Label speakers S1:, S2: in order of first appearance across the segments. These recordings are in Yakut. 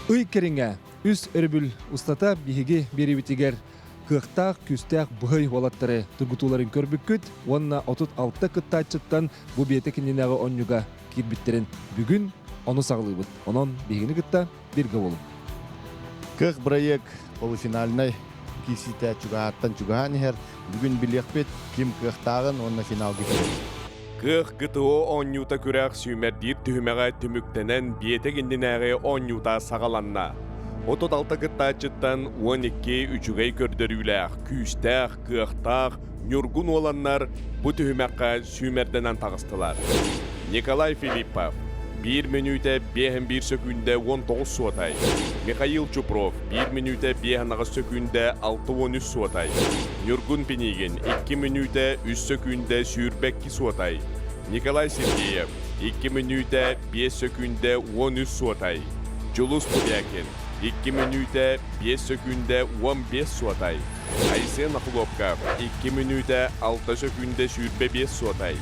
S1: Ый кэриҥэ үс өрөбүл устата биһиги биэриибитигэр кыахтаах, күүстээх быһый уолаттары тургутууларын көрбүккүт уонна 36 кыттааччыттан бу биэтэк иннинээҕи онньуга киирбиттэрин бүгүн ону саҕалыыбыт. Онон биһигини кытта бииргэ буолуҥ.
S2: Кыах бырайыак полуфинальнай киирсиитэ чугаһааттан чугаһаан иһэр. Бүгүн билиэхпит ким кыахтааҕын уонна финалга киирэр.
S3: Кыах ГТО оонньуута күрэх сүүмэрдиир түһүмэҕэ түмүктэнэн биэтэк иннинээҕи оонньуута саҕаланна. 36 кыттааччыттан 12 үчүгэй көрдөрүүлээх, күүстээх, кыахтаах ньургун уоланнар бу түһүмэххэ сүүмэрдэнэн таҕыстылар. Николай Филиппов, биир мүнүүтэ биэһин биир сөкүүндэ 19 суотай. Михаил Чупров, биир мүнүүтэ биэһин аҕыс сөкүүндэ 63 суотай. Ньургун Пинигин, икки мүнүүтэ үс сөкүүндэ 22 суотай. Николай Сергеев, икки мүнүүтэ биэс сөкүүндэ 13 суотай. Дьулус Бубякин, икки мүнүүтэ биэс сөкүүндэ 15 суотай. Айсен Охлопков, икки мүнүүтэ алта сөкүүндэ 25 суотай.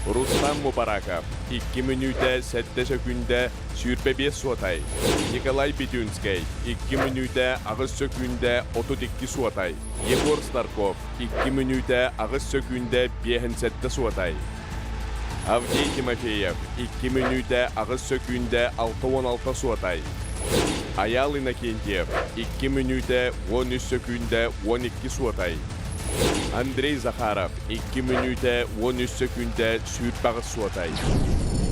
S3: Рустам Мубараков, икки мүнүүтэ сэттэ сөкүүндэ 25 суотай. Николай Бетюнскэй, икки мүнүүтэ аҕыс сөкүүндэ 32 суотай. Егор Старков, икки мүнүүтэ аҕыс сөкүүндэ 57 суотай. Авдей Тимофеев, икки мүнүүтэ аҕыс сөкүүндэ 66 суотай. Айаал Иннокентьев, икки мүнүүтэ 13 сөкүүндэ 12 суотай. Андрей Захаров, икки мүнүүтэ 13 сөкүүндэ 28 суотай.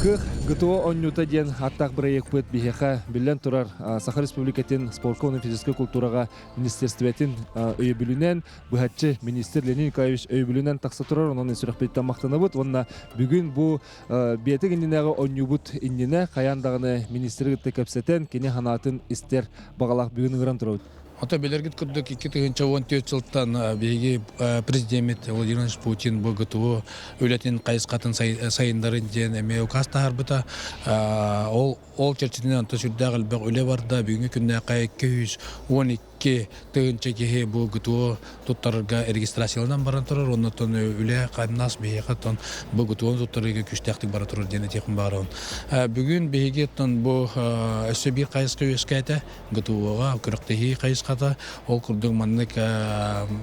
S1: Кыах ГТО оонньуута диэн ааттаах бырайыакпыт биһиэхэ биллэн турар Саха Республикатын спорка уонна физическэй култуураҕа министиэристибэтин өйөбүлүнэн быһаччы министр Леонид Николаевич өйөбүлүнэн тахса турар, онон сүрэхпититтэн махтанабыт уонна бүгүн бу биэтик иннинээҕи оонньуубут иннинэ хайаан даҕаны министри кытта кэпсэтэн кини санаатын истэр баҕалаах бүгүн ыҥыран турабыт.
S4: Ото билэргит курдук 2014 сылтан биһиги президеммит Владимир Владимирович Путин бу ГТО үлэтин хайысхатын сайыннарын диэн эмиэ указ таһаарбыта. Ол ол чэрчитинэн онто сүрдээх элбэх үлэ барда. Бүгүҥҥү күннээххэ 212 тыһыынча киһи бу ГТО туттарарга регистрацияланан баран турар. Оннуттан үлэ хамнас биһиэхэ оттон бу ГТО туттарыыга күүстээхтик бара турар диэн этиэхпин баҕарабын. Бүгүн биһиги оттон бу өссө биир хайысха үөскээтэ ГТО-ҕа күрэхтэһии хайысхата. Ол курдук маннык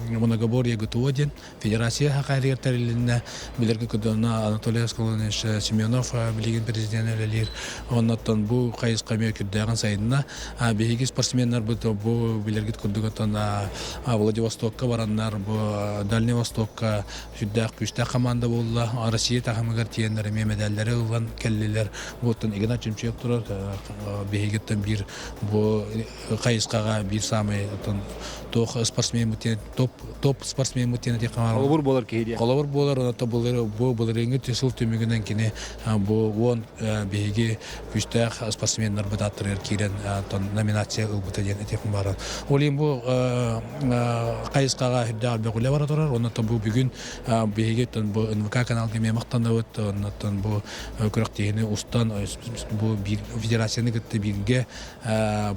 S4: многоборье ГТО диэн Федерация хахайыгар тэрилиннэ. Билэргэ кудона Анатолий Аскалонович Семенов билигин президент үлэлиир. Оннуттан бу хайысха эмиэ күрдээҕин сайынна. Биһиги спортсменнарбыт бу билэргит курдук оттон Владивостокка бараннар, бу Дальний Востокка сүрдээх күүстээх команда буолла. Россия таһымыгар тиийэннэр эмиэ медаллары ылан кэллилэр. Бу оттон Игнат Чемчуев турар. Биһигиттэн биир бу хайысхаҕа биир саамай оттон туох спортсмен топ топ спортсмен диэн
S1: Холобур буолар киһи диэн.
S4: Холобур буолар онто бу былырыыҥҥы сыл түмүгүнэн кини бу уон биһиги күүстээх спортсменнарбыт ааттарыгар киирэн номинация ылбыта диэн этиэхпин баҕарабын. Ол иһин бу хайысхаҕа үрдээх элбэх үлэ бара турар. Оннуттан бу бүгүн биһиги бу НВК каналга эмиэ махтанабыт. Оннуттан бу күрэхтэһиини устан бу федерацияны кытта бииргэ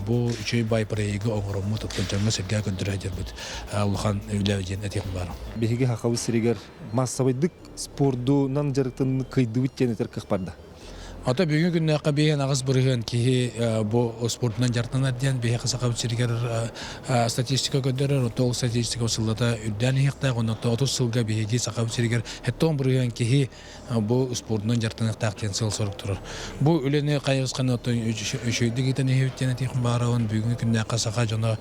S4: бу үчүгэй бай проегы оҥороммут оттон дьоҥҥо-сэргэ көрдөрө сылдьарбыт улахан үлэ диэн этиэхпин баар.
S1: Биһиги Хахабыт сиригэр маассабайдык спордунан дьарыктаныы кыайдыбыт диэн этэр кыах барда.
S4: Ото бүгүҥҥү күннээххэ биһиэн аҕыс бырыһыан киһи бу спордунан дьарыктанар диэн биһиэхэ Сахабыт сиригэр статистика көрдөрөр. Оттон ол статистика сыллата үрдээн иһиэхтээх. Онон 30 сылга биһиги Сахабыт сиригэр 70 бырыһыан киһи бу спордунан дьарыктаныахтаах диэн сыал-сорук турар. Бу үлэни хайысханы оттон үчүгэйдик ыытан иһэбит диэн этиэхпин баҕарабын. Бүгүҥҥү күннээххэ саха дьоно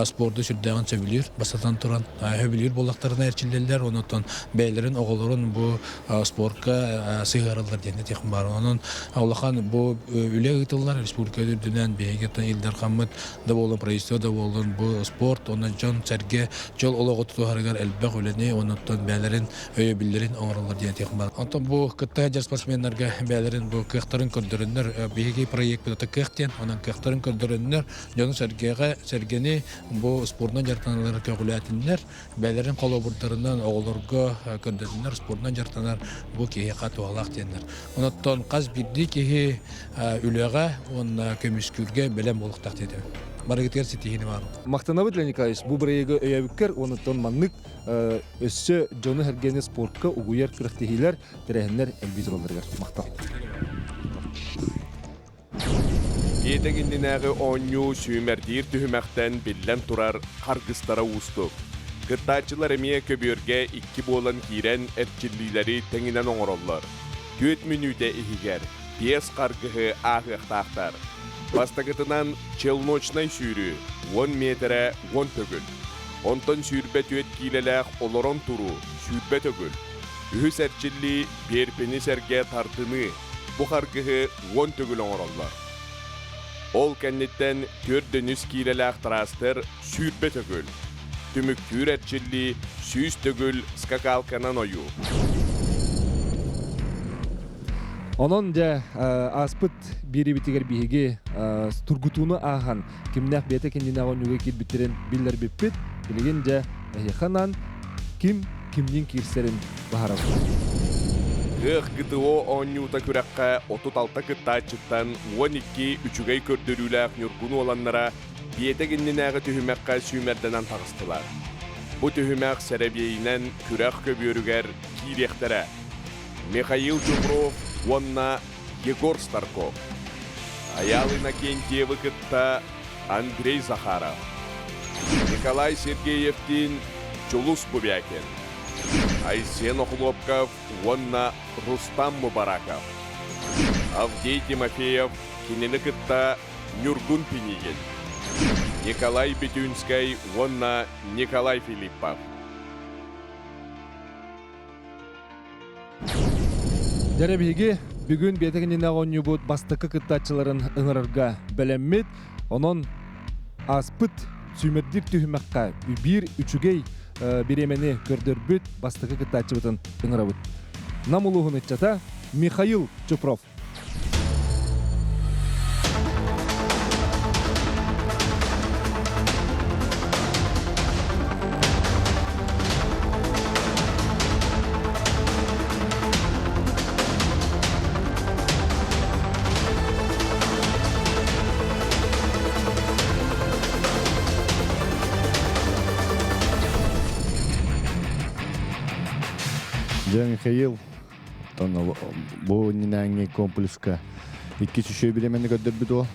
S4: спорду сүрдээҕин сөбүлүүр. Бастатан туран, сөбүлүүр буоллахтарына эрчиллэллэр, онон бэйэлэрин оҕолорун бу спорка сыһыараллар диэн этиэхпин баҕарабын. Онон улахан бу үлэ ыытыллар республика үрдүнэн биһиги Ил Дархаммыт да буоллун, правительство да буоллун, бу спорт уонна дьон-сэргэ дьол олоҕу тутуһарыгар элбэх үлэни, онон бэйэлэрин өйөбүллэрин оҥороллор диэн этиэхпин баар. Онтон бу кытта сылдьар спортсменнарга бэйэлэрин бу кыахтарын көрдөрөннөр, биһиги проекпыт это кыах диэн, онон кыахтарын көрдөрөннөр, дьону сэргэҕэ, сэргэни бу спордунан дьарыктаналлары көҕүлээтиннэр, бэйэлэрин холобурдарынан оҕолорго көрдөрөннөр, спордунан дьарыктанар бу киһиэхэ туһалаах диэннэр. Онон хас биирдии киһи үлэҕэ уонна көмүскүүргэ бэлэм буолуохтаах диэтим. Барыгытыгар ситиһиини баар.
S1: Махтанабыт Леонид Николаевич, бу бырайыагы өйөөбүккэр уонуттан маннык өссө дьону-сэргэни спортка угуйар
S3: Биэтэк иннинээҕи оонньуу сүүмэрдиир түһүмэхтэн биллэн турар харгыстара уустук. Кыттааччылар эмиэ көбүөргэ икки буолан киирэн эрчиллиилэри тэҥинэн оҥороллор. Түөрт мүнүүтэ иһигэр биэс харгыһы ааһыахтаахтар. Бастакытынан челночнай сүүрүү уон миэтэрэ уон төгүл. Онтон 24 киилэлээх олорон туруу 20 төгүл. Үһүс эрчиллии биэрпини сэргэ тардыныы бу харгыһы уон төгүл оҥороллор. Ол кэнниттэн түөрт киилэлээх трастер 20 төгүл. Түмүктүүр эрчиллии 100 төгүл скакалканан ойуу.
S1: Онон дьэ ааспыт биэрибитигэр биһиги тургутууну ааһан кимнээх бэйэтэ кининэҕэ оонньууга киирбиттэрин биллэрбиппит. Билигин дьэ эһиэхэ ким кимниин киирсэрин баһарабыт.
S3: Кыах ГТО оонньуута күрэххэ 36 кыттааччыттан 12 үчүгэй көрдөрүүлээх ньургун уоланнара биэтэк иннинээҕи түһүмэххэ сүүмэрдэнэн таҕыстылар. Бу түһүмэх сэрэбиэйинэн күрэх көбүөрүгэр киириэхтэрэ. Михаил Чупров уонна Егор Старков. Айаал Иннокентьевы кытта Андрей Захаров. Николай Сергеевтиин Чулус Бубякин. Айсен Охлопков уонна Рустам Мубараков. Авдей Тимофеев кинини кытта Ньургун Пинигин. Николай Бетюнскай уонна Николай Филиппов.
S1: Дьэрэ биһиги бүгүн биэтэк иннинэ оонньуубут бастакы кыттааччыларын ыҥырарга бэлэммит. Онон ааспыт сүүмэрдиир түһүмэххэ биир үчүгэй бириэмэни көрдөрбүт бастакы кыттааччыбытын ыҥырабыт. Нам улууһун ыччата Михаил Чупров.
S2: Дьэ, Михаил, Оттон бу иннинээҥҥи комплекска икки үчүгэй бириэмэни көрдөрбүт уол.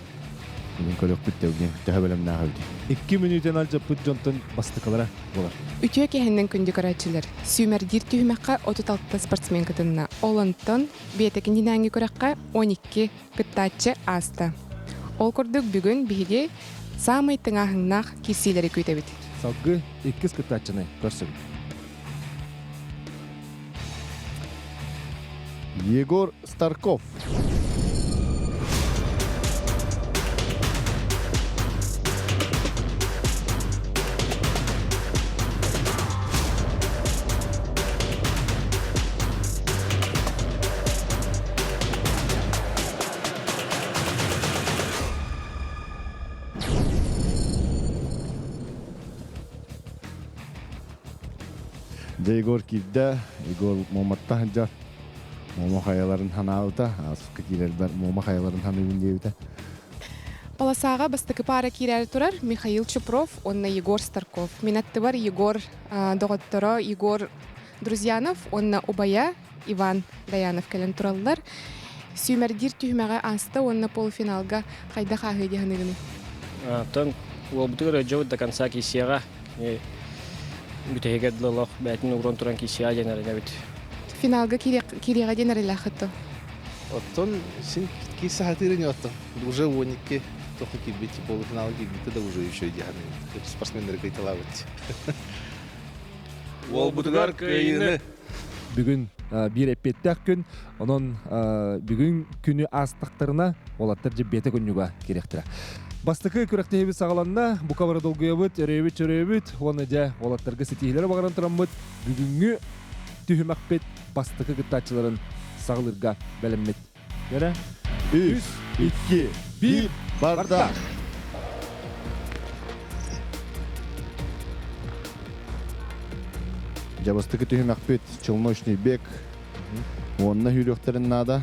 S2: Бүгүн көрүөхпүт да бүгүн төһө бэлэмнээх эбит.
S1: Икки мүнүүтэн алдьаппыт дьонтон бастакылара буолар.
S5: Үтүө киһиннэн күндү көрөөччүлэр, сүүмэрдиир түһүмэххэ 36 спортсмен кытынна. Ол онтон биэтэк иннинээҥҥи күрэххэ 12 кыттааччы ааста. Ол курдук бүгүн биһиги саамай тыҥааһыннаах киирсиилэри күүтэбит.
S1: Салгыы иккис кыттааччыны көрсөбүт.
S2: Егор Старков. Дьэ Егор киирдэ, Егор Муоматта сылдьар. Муома хайаларын ханаабыта, ааспыкка киирэрбэр Муома хайаларын ханыыбын диэбитэ.
S5: Полосаҕа бастакы паара киирээри турар Михаил Чупров уонна Егор Старков. Мин аттыбар Егор доҕотторо Егор Друзьянов уонна убайа Иван Даянов кэлэн тураллар. Сүүмэрдиир түһүмэҕи ааста уонна полуфиналга хайдах ааһыы дии саныыгыный?
S6: Оттон уолбутугар өдьөбүт до конца киирсиэҕэ. Бүтэһигэр дылы олох бэйэтин ууран туран киирсиэҕэ диэн эрэнэбит.
S5: Финалга киириэҕэ диэн эрэлээххит дуо?
S7: Оттон син киирсэ сатыыр ини оттон. Уже 12 тоқы киирбит, полуфиналга киирбитэ да уже еще диэн спортсменнары кыйталаабыт.
S3: Уолбутугар кыайыыны!
S1: Бүгүн биир эппиэттээх күн. Онон бүгүн күнү аастахтарына уолаттар дьиббиэтэ күннүгэ кириэхтэрэ. Бастакы күрэхтэһиибит саҕаланна. Бука бары долгуйабыт, өрөйөбүт, чөрөйөбүт. Уонна дьэ уолаттарга ситиһиилэри баҕаран тураммыт бүгүҥҥү түһүмэхпит бастакы кыттааччыларын саҕалыырга бэлэммит. Кэрэ.
S2: Үс, икки, биир, барда! Дьэ бастакы түһүмэхпит челночный бег. Уонна сүүрүөхтэрин наада.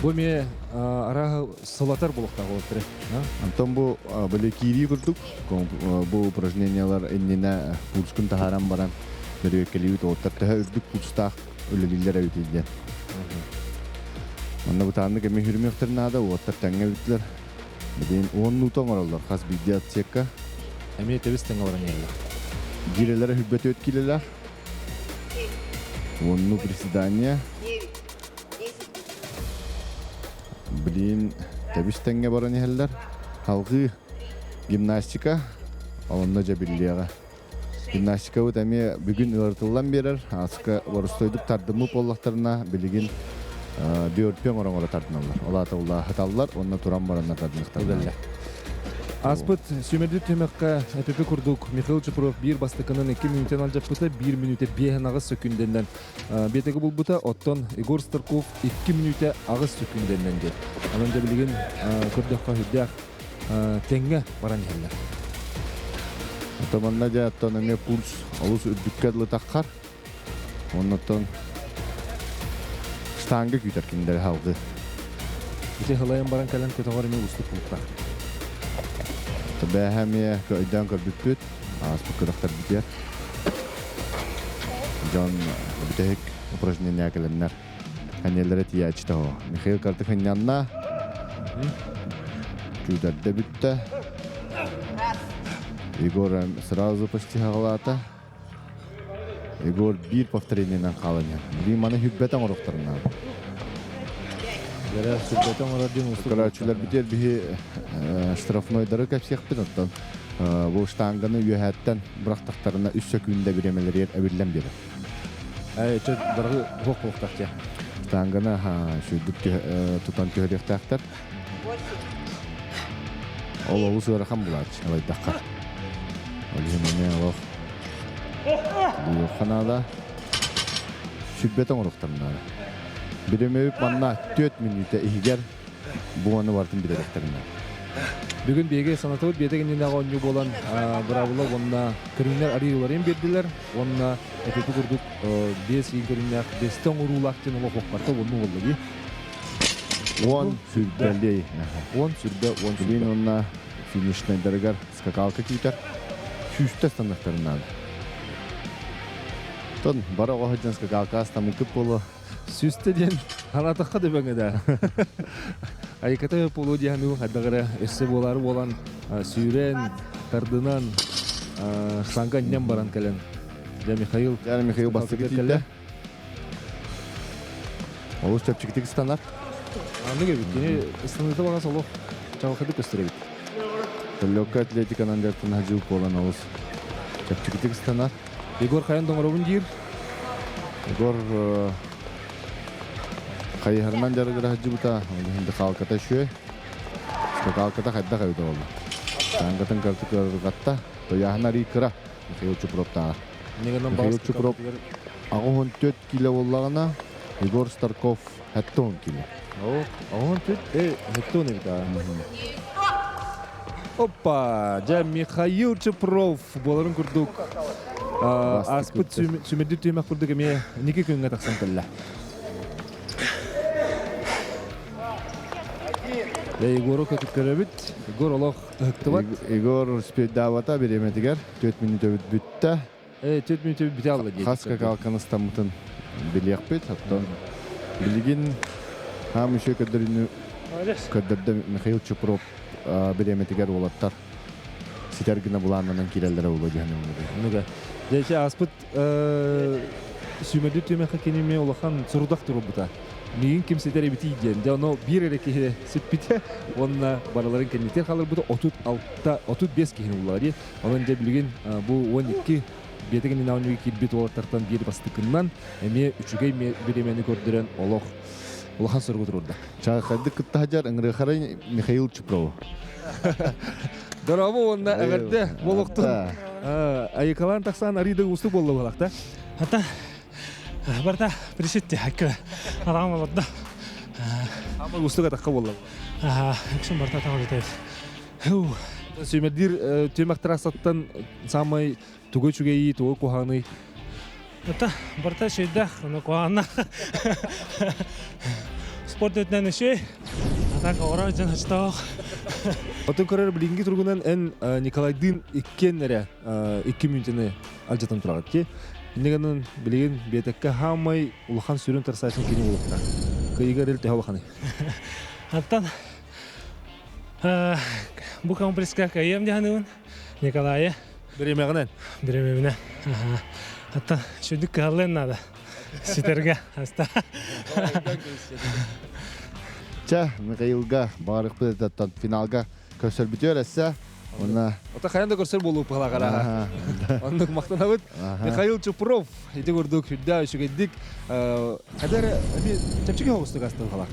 S1: Бу эмиэ арааһы сылатар буолуохтаах олоттары.
S2: Антон бу били киирии курдук бу упражнениялар иннинэ пульскун таһааран баран бөрүөккэлиибит олоттар төһө үрдүк пульстаах үлэлииллэр эбит диэн. Манна бытааннык эми хүрүмүөхтэрин наада, уоттар тэҥҥэ бүттүлэр. Билигин уоннуута оҥороллор хас биирдии отсекка.
S1: Эмиэ тэбис тэҥҥэ баран иһэллэр.
S2: Гирэлэрэ хүрбэтүөт киилэлээх. Уоннуу приседание. Билигин тэбис тэҥҥэ баран иһэллэр. Салҕыы гимнастика, онно дьэ биллиэҕэ. Гимнастикабыт эмиэ бүгүн ыарытыллан биэрэр. Ааска боростуойдук тардыммыт буоллахтарына, билигин бөрпү оҥоро-оҥоро тардыналлар. Ол аата улааталлар уонна туран бараннар тардыныахтарына.
S1: Ааспыт сүүмэрдиир түһүмэххэ эпипи курдук Михаил Чупров биир бастакынан 2 мүнүүтэн алдьаппыта, 1 мүнүүтэ 5 сөкүүндэннэн биэтэги булбута, оттон Егор Старков 2 мүнүүтэ 8 сөкүүндэннэн диэн. Онон дьэ билигин көрдөххө сүрдээх тэҥҥэ баран иһэллэр.
S2: Оттон манна дьэ оттон эмиэ пульс олус үрдүккэ дылы таххар. Оннуттан штанга күүтэр кинилэри халгы.
S1: Ити хылайан баран кэлэн көтөҕөр эмиэ устук бултаах.
S2: Бээһэ эмиэ өйдөөн көрбүппүт, ааспыт күрэхтэрбитигэр. Дьон бүтэһик упражнение кэлэннэр Ханьялара тиийээччитэ оо. Михаил Картыхынньанна. Күүтэрдэ бүттэ. Егор сразу почти хаҕалаата. Егор биир повторениенан хаалан иһэр. Билигин маны хүрбэтэ оҥоруохтарына.
S1: Дэрэ сүрбэтэ оҥорор диэн уустук.
S2: Көрөөччүлэр битиэр биһи штрафнойдары кэпсиэхпит оттон бу штанганы үөһээттэн бырахтахтарына үс сөкүүндэ бириэмэлэригэр эбиллэн биэрэр.
S1: Чэ, баргы хуох буолуохтаах дьэ.
S2: Штанганы сүүрдүк тутан түһэриэхтээхтэр. Ол олус ыарахан булааччы, алайдахха. Ол иһин эмиэ олох буйуохха наада. Сүрбэтэ оҥоруохтарын наада. Биримэбит манна 4 мүнүүтэ иһигэр буону барытын билэриэхтэрин наада.
S1: Бүгүн биһиги санатыбыт биэтэк иннинээҕи оонньуу буолан быраабыла уонна көрүҥнэр арыйыыларын биэрдилэр уонна эпипи курдук биэс иин көрүҥнээх биэстэ оҥоруулаах диэн олох уохпарта уонну буолла дии.
S2: Уон сүрбэлиэй.
S1: Уон сүрбэ, уон сүрбэ.
S2: Билин уонна финишнайдарыгар скакалка күүтэр. Сүүстэ станыахтарын наада. Тон бары оҕо сылдьан скакалка астаммыккыт буолуо.
S1: Сүүстэ диэн ханаатахха да бөҥө да. Айыката буолуо диэханыгын хайдах эрэ өссө буолаары буолан сүүрэн, тардынан, шланга анньан баран кэлэн. Дьэ Михаил
S2: Дьэ Михаил бастакы кэллэ. Олус чэпчэкитик ыстанар.
S1: Аннык эбит. Кини ыстаныыта баҕас олох чаҕылхайдык көстөр эбит.
S2: Легкая атлетиканан дьарыктана сылдьыбыт буолан олус чэпчэкитик ыстанар.
S1: Егор хайан доҥоробун диир.
S2: Егор хайыһарынан дьарыгыра сылдьыбыта, ол иһин дыхалката үчүгэй. Скакалката хайдах эбитэ буолла. Штангатын кыртык ыарырҕатта. Тойааһына арыый кыра Михаил Чупроптааҕар. Михаил Чупров 84 кило буоллаҕына, Егор Старков 70 кило.
S1: 84, 70 эбит аа. Опа! Дьэ, Михаил Чупров буоларын курдук ааспыт сүмэрдир түһүмэх курдук эмиэ ники күҥҥэ тахсан кэллэ. Дьэ, Егору көрөбүт. Егор олох ыһыктыбат.
S2: Егор спейдаабата бириэмэтигэр 4 мүнүүтэ бүттэ.
S1: 4 мүнүүтэ бүтэ алла диэн.
S2: Хас какалканы ыстаммытын билиэхпит. Оттон билигин хаам үчүгэй көрдөрүүнү көрдөрдө Михаил Чупров бириэмэтигэр уолаттар ситэр гына былааннанан киирэллэрэ буолуо диэн
S1: Нуга. Дьэ, ааспыт сүүмэрдүү түмэххэ кини эмиэ улахан сорудах турбута. Миигин ким ситэр эбитий диэн. Дьэ, ону биир эрэ киһи сиппитэ уонна барыларын кэннитигэр хааларбыта 36 35 киһини буллаҕа дии. Онон дьэ билигин бу 12 биэтэк иннинэ оонньууга киирбит уолаттартан биир бастакыннан эмиэ үчүгэй бириэмэни көрдөрөн олох улахан соругу туруорда.
S2: Чаҕылхайдык кытта сылдьар ыҥырыахарай Михаил Чупров.
S1: Дорообо уонна эҕэрдэ буолуохтун. Айыкалаан тахсан арыйда уустук буолла буолахта.
S8: Ата барта приситти хакка араам олордо.
S1: Ама уустук атахха буолла.
S8: Үксүн барта таҕа битэ.
S1: Сүүмэрдиир түмэх трассаттан самай тугу үчүгэйий, тугу куһаҕаный?
S8: Это барта шейдах, но куһаҕанна. Спорт өтүнэн үчүгэй. А так оҕоро дьон очтоох.
S1: Отон көрөр билиҥҥи туругунан эн Николайдыын иккиэн эрэ икки мүнүүтэни алдьатан тураҕыт ки. Иннигэнэн билигин биэтэккэ хаамай улахан сүрүн тарсаачын кини буолуохтаах. Кыйыга эрэл төһө улаханый?
S8: Антон бу комплекска кыайыам дьаһаныбын Николайы.
S1: Бириэмэҕинэн?
S8: Бириэмэбинэн. Аттан сүдүк кыһаллыан наада. Ситэргэ аста.
S2: Чэ, Михаилга баҕарыахпыт финалга көрсөрбүтүөр эссе. Онна
S1: Ота хайан да көрсөр буолуох быһалаах Оннук махтанабыт. Михаил Чупров ити курдук үрдэ үчүгэйдик хадер эми чэпчэки соҕустук астын халах.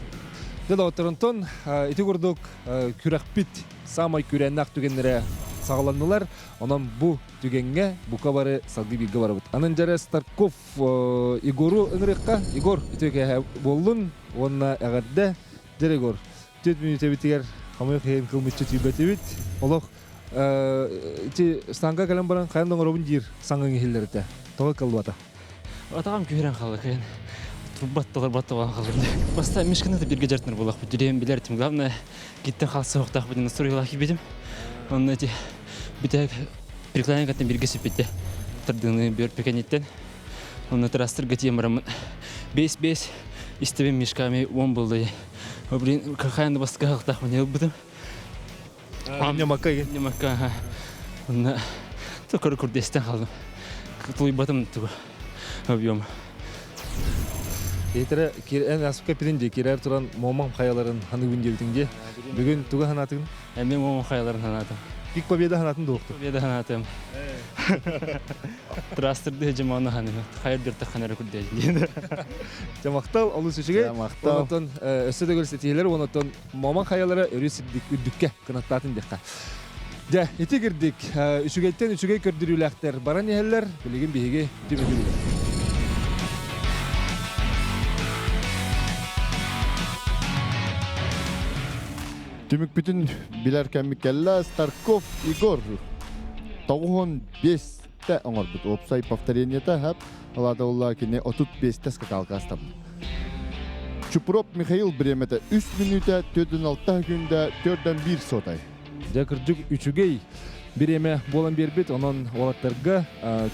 S1: Дьэ доҕотторунтон ити курдук күрэхпит самай күрэннэх түгэннэрэ саҕаланнылар. Онон бу түгэҥҥэ бука бары салгыы бииргэ барабыт. Анан дьэрэ Старков Егору ыҥырыахха. Егор үтүө киэһэ буоллун уонна эҕэрдэ. Дьэр Егор, түөрт мүнүүтэбитигэр хомойуох иһин кылмыччы тиийбэтибит. Олох ити станка кэлэн баран хайан да оҥоробун диир саҥаҥ иһиллэр этэ. Тоҕо кыллыбата?
S6: Атаҕым күһүрэн хаалла кыйын. Турбат толорбат буолан хааллым. Бастаан Мишканы да биргэ дьарытынар буоллахпыт. Дьириэм билэр этим. Главное, гиттен хаалсыахтаахпыт диэн настроилаах киирбитим. Онно эти бүтэһик преклонение каттан биргэ сиппитте. Тардыыны бүөр пекениттен. Онно трастырга тиийэн бараммын. Бес-бес истибин Мишками он был да. Блин, хайан да бастакы хаһыктаахпын ылбытым.
S1: Ньамакка igen.
S6: Ньамакка, Онно токору курдестен хаалдым. Тулуйбатым тугу объем.
S1: Эйтэрэ эн аспка пирин дии кирэр туран момам хаяларын ханыгын диэбитиҥ дии. Бүгүн тугу ханаатыгын?
S6: Эмиэ момам хаяларын ханаатым.
S1: Пик победа ханаатын дуохту.
S6: Победа ханаатым. Трастырды жаманы ханыгы. Хайыр дырта ханары курдэ.
S1: Дьэ махтал олус үчүгэй.
S2: Махтал.
S1: Онотон өссө да көрсөтиилэр онотон моман хаялара өрүс үрдүккэ кынаттаатын диэххэ. Дьэ, ити кирдик үчүгэйтэн үчүгэй көрдөрүүлээхтэр баран иһэллэр, билигин биһиги түмүгүллэр.
S2: Түмүкпүтүн билэр кэммит кэллэ. Старков Егор 95-те оҥорбут. Уопсай повторениета хэп. Алаата улла кини 35-те скакалка астаммыт. Чупров Михаил бириэмэтэ 3 мүнүүтэ 46 күндэ 4-1 сотай.
S1: Дьэ кырдьык үчүгэй бириэмэ буолан биэрбит. Онон уолаттарга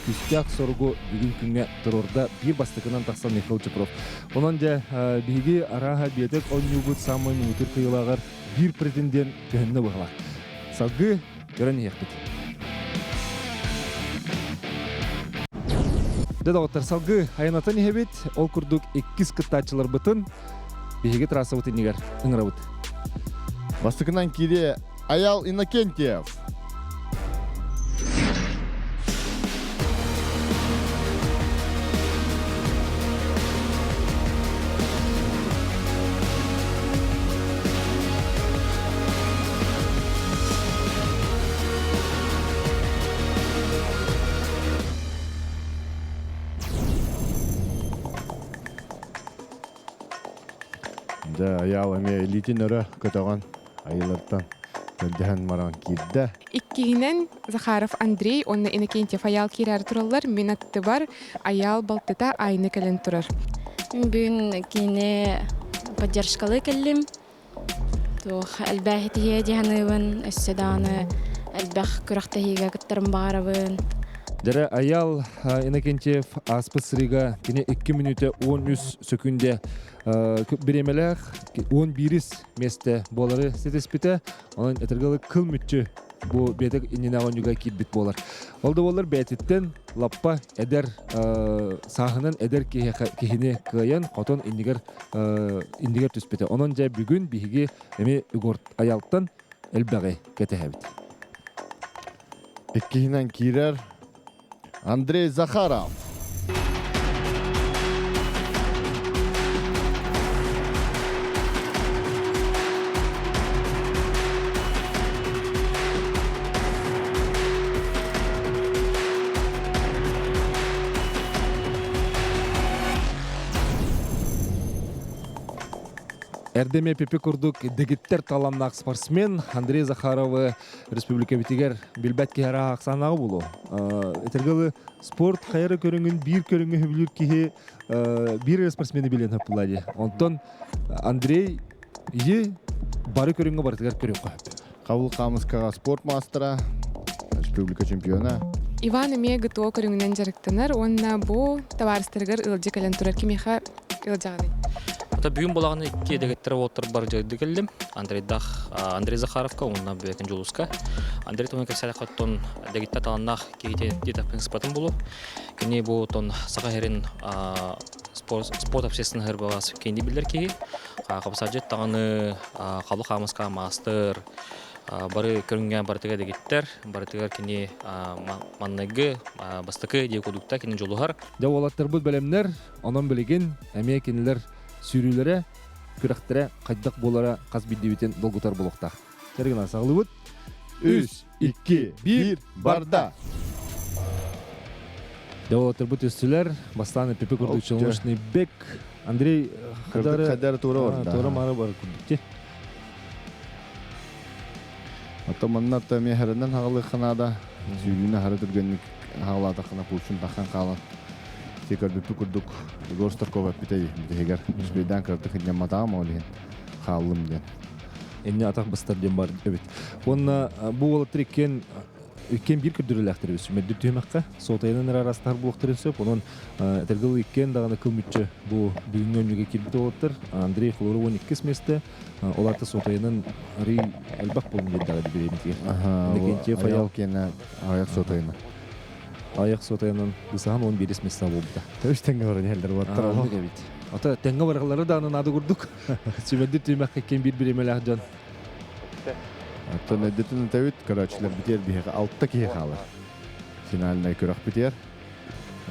S1: күүстээх соругу бүгүн күҥҥэ туруорда биир бастакынан тахсан Михаил Чупров. Онон дьэ биһиги арааһа биэтэк оонньуубут саамай муҥутуур кыайыылааҕар биир претендент көһүннэ быһалаах. Салгыы көрөн иһиэхпит. Дьэ доҕоттор салгыы айанатан иһэбит. Ол курдук иккис кыттааччыларбытын биһиги трассабыт иннигэр ыҥырабыт.
S2: Бастакынан киириэ Аял Иннокентьев. Дьэ, Айаал эмиэ илиитин өрө көтөҕөн айылартан көрдөһөн баран киирдэ.
S5: Иккиһинэн Захаров Андрей уонна Иннокентьев Айаал киирээри тураллар. Мин аттыбар Айаал балтыта Айна кэлэн турар.
S9: Бүгүн кини поддержкалыы кэллим. Туох элбэх итиһиэ дии саныыбын, өссө даҕаны элбэх күрэхтэһиигэ кыттарым баҕарабын.
S1: Дьэрэ Айаал Иннокентьев ааспыт сырыыга кини 2 мүнүүтэ 13 сөкүүндэ бириэмэлээх 11 миэстэ буолары ситиспитэ. Онон этэргэ кыл мүччү бу биэтэк иннинээҕи оонньууга киирбит буолар. Ол да буоллар бэйэтиттэн лаппа эдэр сааһынан эдэр киһини кыайан хотон иннигэр иннигэр түспүтэ. Онон дьэ бүгүн биһиги эмиэ Егор Аялтан элбэҕи кэтэһэбит.
S2: Иккиһинэн киирэр Андрей Захаров.
S1: Эрдеме Пепе курдук дэгиттэр таланнаах спортсмен Андрей Захаровы республикабитигэр билбэт киһи араха ахсаанааҕы буолуо. Этэргэ спорт хайара көрүҥүн биир көрүҥү сөбүлүүр киһи биир эрэ спортсмены билиэн сөп буолла дии. Онтон Андрей и бары көрүҥҥэ барытыгар көрүөххэ сөп.
S2: Хабыл Хаамыскаҕа спорт маастара, республика чемпиона.
S5: Иван эмиэ ГТО көрүҥүнэн дьарыктанар уонна бу табаарыстарыгар ыалдьа кэлэн турар кимиэхэ ыалдьаҕыный?
S6: Ата бүгүн буолаҕына икки дэгиттэр уолаттарбар дьайды кэллим. Андрейдах Андрей Захаровка уонна Бүөкүн Дьулуска. Андрей туһунан кэпсээтэххэ оттон дэгиттэр талааннаах киһи диэтэхпин сыпатын булу. Кини бу оттон Саха сирин спорт общественный һырбалаас кини биллэр киһи. Хапсаадьыт даҕаны хабы хаамыска маастар бары көрүҥҥэ барытыгар дэгиттэр, барытыгар кини манныгы бастакы диэ кудукта кини дьулуһар.
S1: Дьэ уолаттарбыт бэлэмнэр, онон билигин эмиэ кинилэр сүүрүүлэрэ, күрэхтэрэ хайдах буолара хас биирдиибитин долгутар буолуохтаах. Сэргина саҕалыыбыт.
S2: Үс, икки, биир, барда!
S1: Дьэ уолаттарбыт үстүлэр. Бастаан Пепе курдук челночный бек. Андрей
S2: Хадары Хадары туора барда.
S1: Туора мары бар курдук.
S2: Ото манна то эмиэ харынан хаҕалыахха наада. Сүүрүүнү хара түргэнник хаҕалаатаххына пульсун таххан хаалан. Ти көрбүппүт курдук Егор Старков эппитэ бүтэһигэр үспүйдээн кыратык хынньамматаҕым ол иһин хааллым диэн.
S1: Инне атах быстар диэн бар эбит. Уонна бу уолаттар иккиэн иккиэн биир көрдөрүүлээхтэр эбит. Сүмэрдир түһүмэххэ суотайынан эрэ араастаһар буолуохтарын сөп. Онон этэргэл иккиэн даҕаны кыл мүччү бу бүгүҥҥү оонньууга киирбит уолаттар. Андрей Хлоров 12 миэстэ, Ол аата сотайынан арый элбэх буолун диэдэҕэ бириэмитигэр.
S2: Иннокентьев
S1: Аял
S2: киэнэ аяк сотайына.
S1: Аяк сотайынан бысахан 11 места буолбута.
S2: Төс тэҥҥэ баран иһэллэр уоттар олох.
S1: эбит. Ата тэҥҥэ бараллара дааны наада курдук. Сүмэрдир түмэххэ ким биир бириэмэлээх дьон.
S2: Оттон өйдөтүн өтөбүт, көрөөччүлэр битиэр биһиэхэ алта киһи хаалар. Финальнай күрэх битиэр.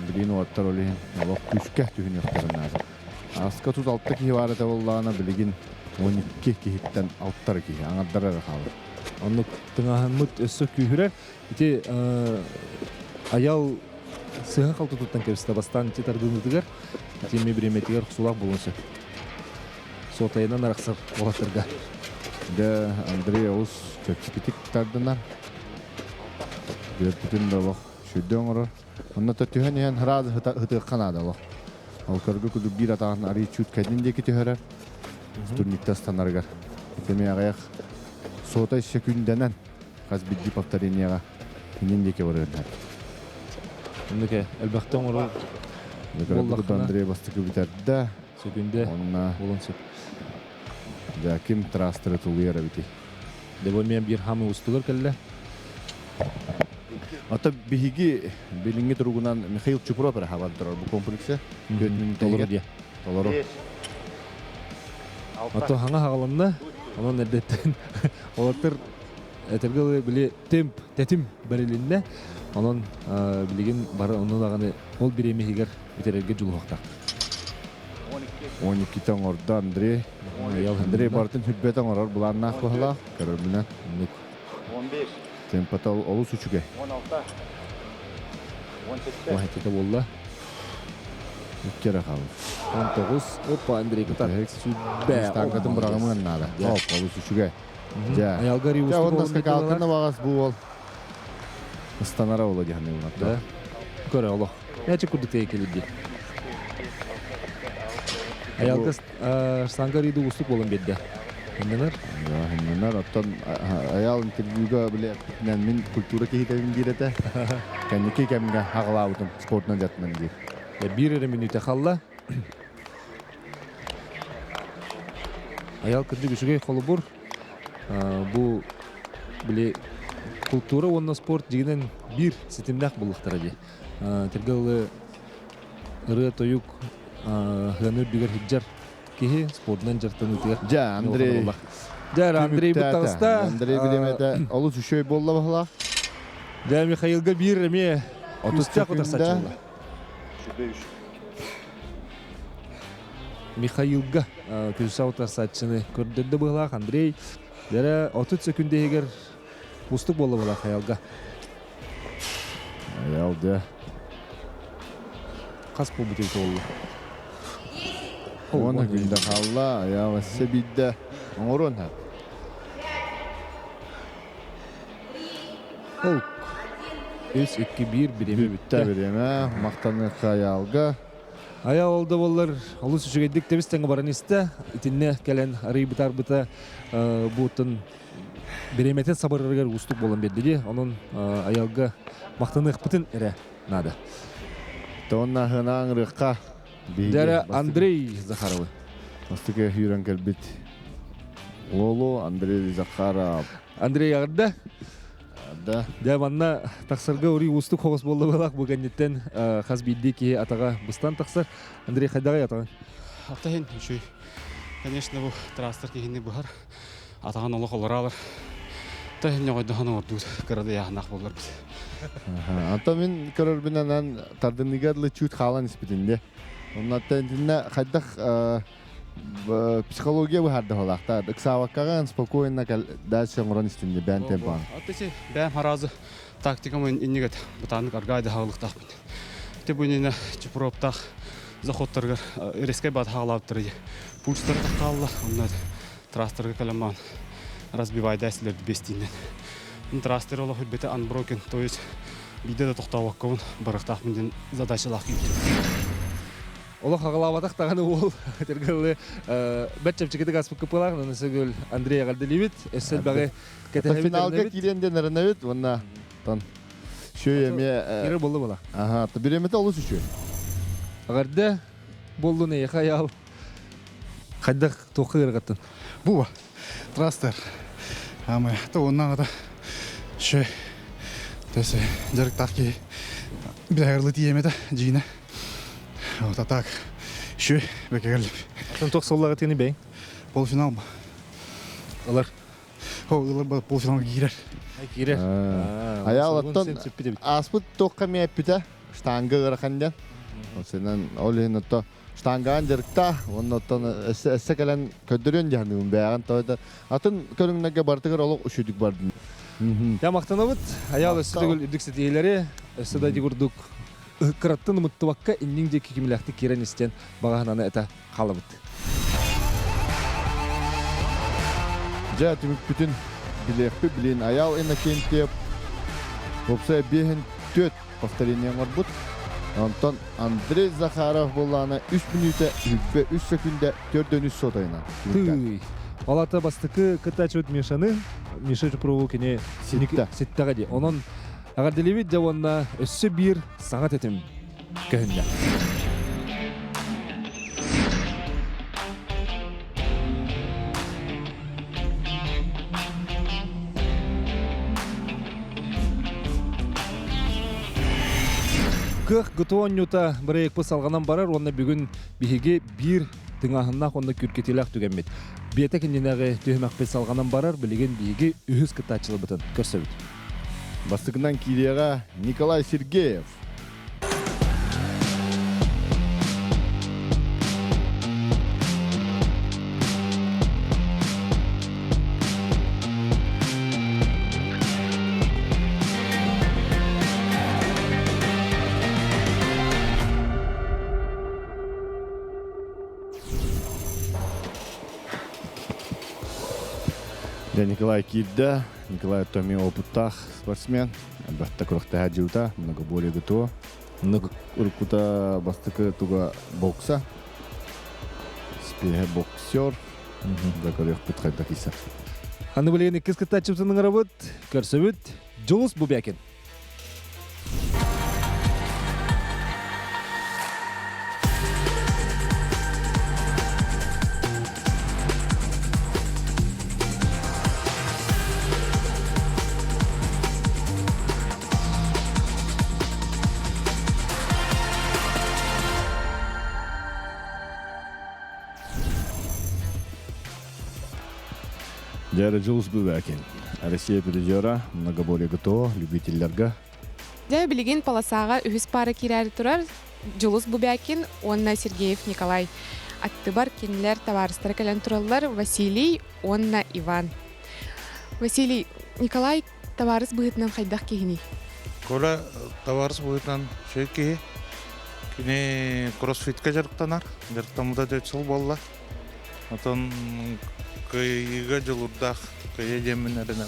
S2: Билигин уоттар ол иһин олох күүскэ түһүнүөхтэрин наада. Ааска 36 киһи баар этэ буоллаҕына, билигин 12 киһиттэн алтар киһи, аҥардара эрэ хаалар.
S1: Оннук тыҥааһыммыт өссө күүһүрэр. Ити Аял сыһа халты туттан кэбистэ бастаан ити тардыныытыгар, ити эмиэ бириэмэтигэр охсуулаах буолуон сөп. Суотайынан арахсар уолаттарга.
S2: Дьэ, Андрей олус чэпчэкитик тардынар. Бүөрбүтүн да олох сүрдэ оҥорор. Онно түһэн иһэн сразу ытыахха наада олох. Ол көргө курдук биир атаҕын арый чуть кэннин диэки түһэрэр. Турникта ыстанарыгар. Итими аҕыйах сотай секүндэнэн хас биирдии повторениеҕа иннин диэки барыаннар.
S1: Оннуке элбэхтэ оҥорор
S2: буоллаххына Андрей бастакы бүтэрдэ.
S1: Секүндэ
S2: Онна
S1: буолуон сөп.
S2: Дьэ, ким трасстеры тулуйар эбитий?
S1: Дебо мен биир хамы устугар кэллэ.
S2: Ата биһиги билиҥҥи туругунан Михаил Чупров эрэ хабан турар бу комплексы.
S1: Толору диye.
S2: Толору.
S1: Ато хаҥа хаҕаланна. Онон эрдэттэн олортор этэргэ били темп, тэтим бэрилиннэ. Онон билигин бары ону даҕаны ол бириэмиһигэр бүтэрэргэ дьулуһуохтаах.
S2: 12-те оҥордо Андрей. Андрей барытын хүрбэт оҥорор былааннаах быһалаах. Көрөрбүнэн.
S1: 15.
S2: Темпата олус үчүгэй.
S1: 16. 17. Уһатыта буолла.
S2: Икки эрэ хаалла.
S1: 19. Опа, Андрей кытар. Сүбэ.
S2: Штангатын быраҕымыан наада. Оп, олус үчүгэй. Дьэ.
S1: Аялга
S2: Дьэ, онно скакалканы баҕас бу уол ыстанара буолуо дии саныыбын.
S1: Да. Көрө олох. Ячы курдук тиэйэ кэлирди. Аялга штанга риду устук буолан биэрдэ. Хыннанар.
S2: Хыннанар. Оттон Аял интервьюга биле мин культура киһитэбин диир этэ. Кэнники кэмҥэ хаҕалаабытым спортунан дьарыктанан диир.
S1: Биир эрэ мүнүүтэ халла. Аял кырдьык үчүгэй холобур. Бу били култуура уонна спорт дьигинэн биир ситимнээх буоллахтара дии. Тиргэлы ырыа-тойук ыаны үрдүгэр сылдьар киһи спордунан дьарыктаныытыгар
S2: Дьэ, Андрей.
S1: Дьэ, Андрей таҕыста.
S2: Андрей билимэтэ олус үчүгэй буолла баһылаах.
S1: Дьэ, Михаилга биир эмиэ
S2: 30
S1: секунда. Михаилга күлсэ утарсааччыны көрдөрдө быһылаах Андрей. Дьэрэ 30 секунда иһигэр устук буолла быһылаах Аялга.
S2: Аял дьэ.
S1: Хас буолбут эбит буолла?
S2: Уонна күндэ хаалла, Аял өссө биирдэ оҥоруон сөп.
S1: Ол 3 2 1 бириэмэ бүттэ.
S2: Бириэмэ махтаныахха Аялга.
S1: Айа ол да буоллар олус үчүгэйдик тэбис тэҥҥэ баран истэ. Итиннэ кэлэн арый бытаарбыта буутун бириэмэтин сабарарыгар уустук буолан биэрдэ дии. Онон Аялга махтаныахпытын эрэ наада.
S2: Тонна ыһынаан ырыахха.
S1: Дьэрэ Андрей Захаровы.
S2: Бастакы сүүрэн кэлбит уолу Андрей Захаров.
S1: Андрей аҕырда.
S2: Да.
S1: Дьэ манна тахсарга уруй уустук хоҕус буолла быһалаах бу кэнниттэн хас биирдии киһи атаҕа быстан тахсар. Андрей хайдаҕый атаҕын?
S10: Атаһын үчүй. Конечно, бу трастер киһини быһар. Атаҕын олох олораалар. Таһын ньоҕойдоһон оҥордубут кыра да буолларбыт.
S2: Антон мин көрөрбүнэн тардыныгар чуть хаалан испитин де. Оннаттан итиннэ хайдах психология быһаарда холаахтар. Ыксаабаккаҕын спокойно дальше оҥорон истинни бээн темпаҕын.
S10: Аттысы бэйэм харазы тактикам иннигет бытааннык аргаай да хаалыктаахпын. Ити бу иннинэ Чупуроптаах заходтарыгар резкай бат хаалаабыттар пульстары хаалла. Онно трастерга кэлэмаан разбивайда силерди бестиинен. Трастер олох бете unbroken, то есть биде да тохтообоккобун барыктаахпын диэн задачалаах киирдим.
S1: Олох аҕалаабатах даҕаны уол этэргэлли бэрт чэпчэкитик аспыт кыппылаах Нанасыгөл Андрей эҕэрдэлиибит өссө элбэҕи кэтэһэбит
S2: Финалга киирэн диэн эрэнэбит уонна тон шөй эмиэ
S1: кирер болду була.
S2: Аха, биремете олус үчүгэй.
S1: Эҕэрдэ боллун эйиэхэ айаал. Хайдах туохха ыарырҕаттын?
S11: Бу трастер. Амы то оннан шө төсө жарыктаах киһи билэһэрлы тиэмэтэ дьиинэ. Вот а так шө бэкэгерлип.
S1: Атын туох соллаҕа тиини бэйин?
S11: Полуфинал.
S1: Ылар.
S11: О, ылар полуфинал киирэр.
S1: Киирэр.
S2: Аяал оттон ааспыт туохха эмиэ эппитэ штанга ыарахан диэн. Сенен ол иһин отто штангаан дьарыктаах уонна оттон өссө кэлэн көрдөрүөн дьаһаныыбын бэйэҕин тоойдор атын көрүҥнэргэ барытыгар олох үчүгдүк бардым.
S1: Я махтанабыт. Аяал өссө төгүл үрдүк ситиһиилэри, өссө да ити курдук кыраттан умуттубакка инниҥ диэки кимилээхтик киирэн истэн баҕаһынаны этэ хаалабыт.
S2: Дьэ түмүкпүтүн билиэхпит билин Аял Иннокентьев уопсай биэһин түөрт повторение оҥорбут. Онтон Андрей Захаров буоллаҕына 3 мүнүүтэ 23 сөкүндэ 4 сотайынан.
S1: Тыый. Ол ата бастакы кыттааччыбыт Мишаны, Миша Чупрову кини ситтэҕэ дии. Онон эҕэрдэлиибит дьэ уонна өссө биир саҥа тэтим көһүннэ. Кыах ГТО оонньуута бырайыакпыт салҕанан барар уонна бүгүн биһиги биир тыҥааһыннаах уонна күүркэтиилээх түгэммит. Биэтэк иннинээҕи түһүмэхпит салҕанан барар, билигин биһиги үһүс кыттааччыларбытын көрсөбүт.
S2: Бастакынан киириэҕэ Николай Сергеев. Дьэ Николай киирдэ. Николай Томи опыттаах спортсмен. Элбэхтэ күрэхтэһэ дьылта, многоборье ГТО. Уруккута бастакы туга бокса. Спеһэ боксер. Да көрүөхпүт хайдах иса.
S1: Аны билигин иккис кыттааччыбытын ыҥырабыт, көрсөбүт Дьулус Бубякин.
S2: Дьэ, Дьулус Бубякин. Россия призера, многоборье ГТО, любительлерга.
S5: Дьэ, билигин полосаҕа үһүс паара киирээри турар Дьулус Бубякин уонна Сергеев Николай. Аттыбар кинилэр табаарыстара кэлэн тураллар Василий уонна Иван. Василий, Николай табаарыс быһыытынан хайдах киһиний?
S12: Коля табаарыс быһыытынан үчүгэй киһи. Кини кроссфитка дьарыктанар. Дьарыктаммыта 4 сыл буолла. Отон кыайыыга дьулуурдаах кыайа диэммин эрэнэбин.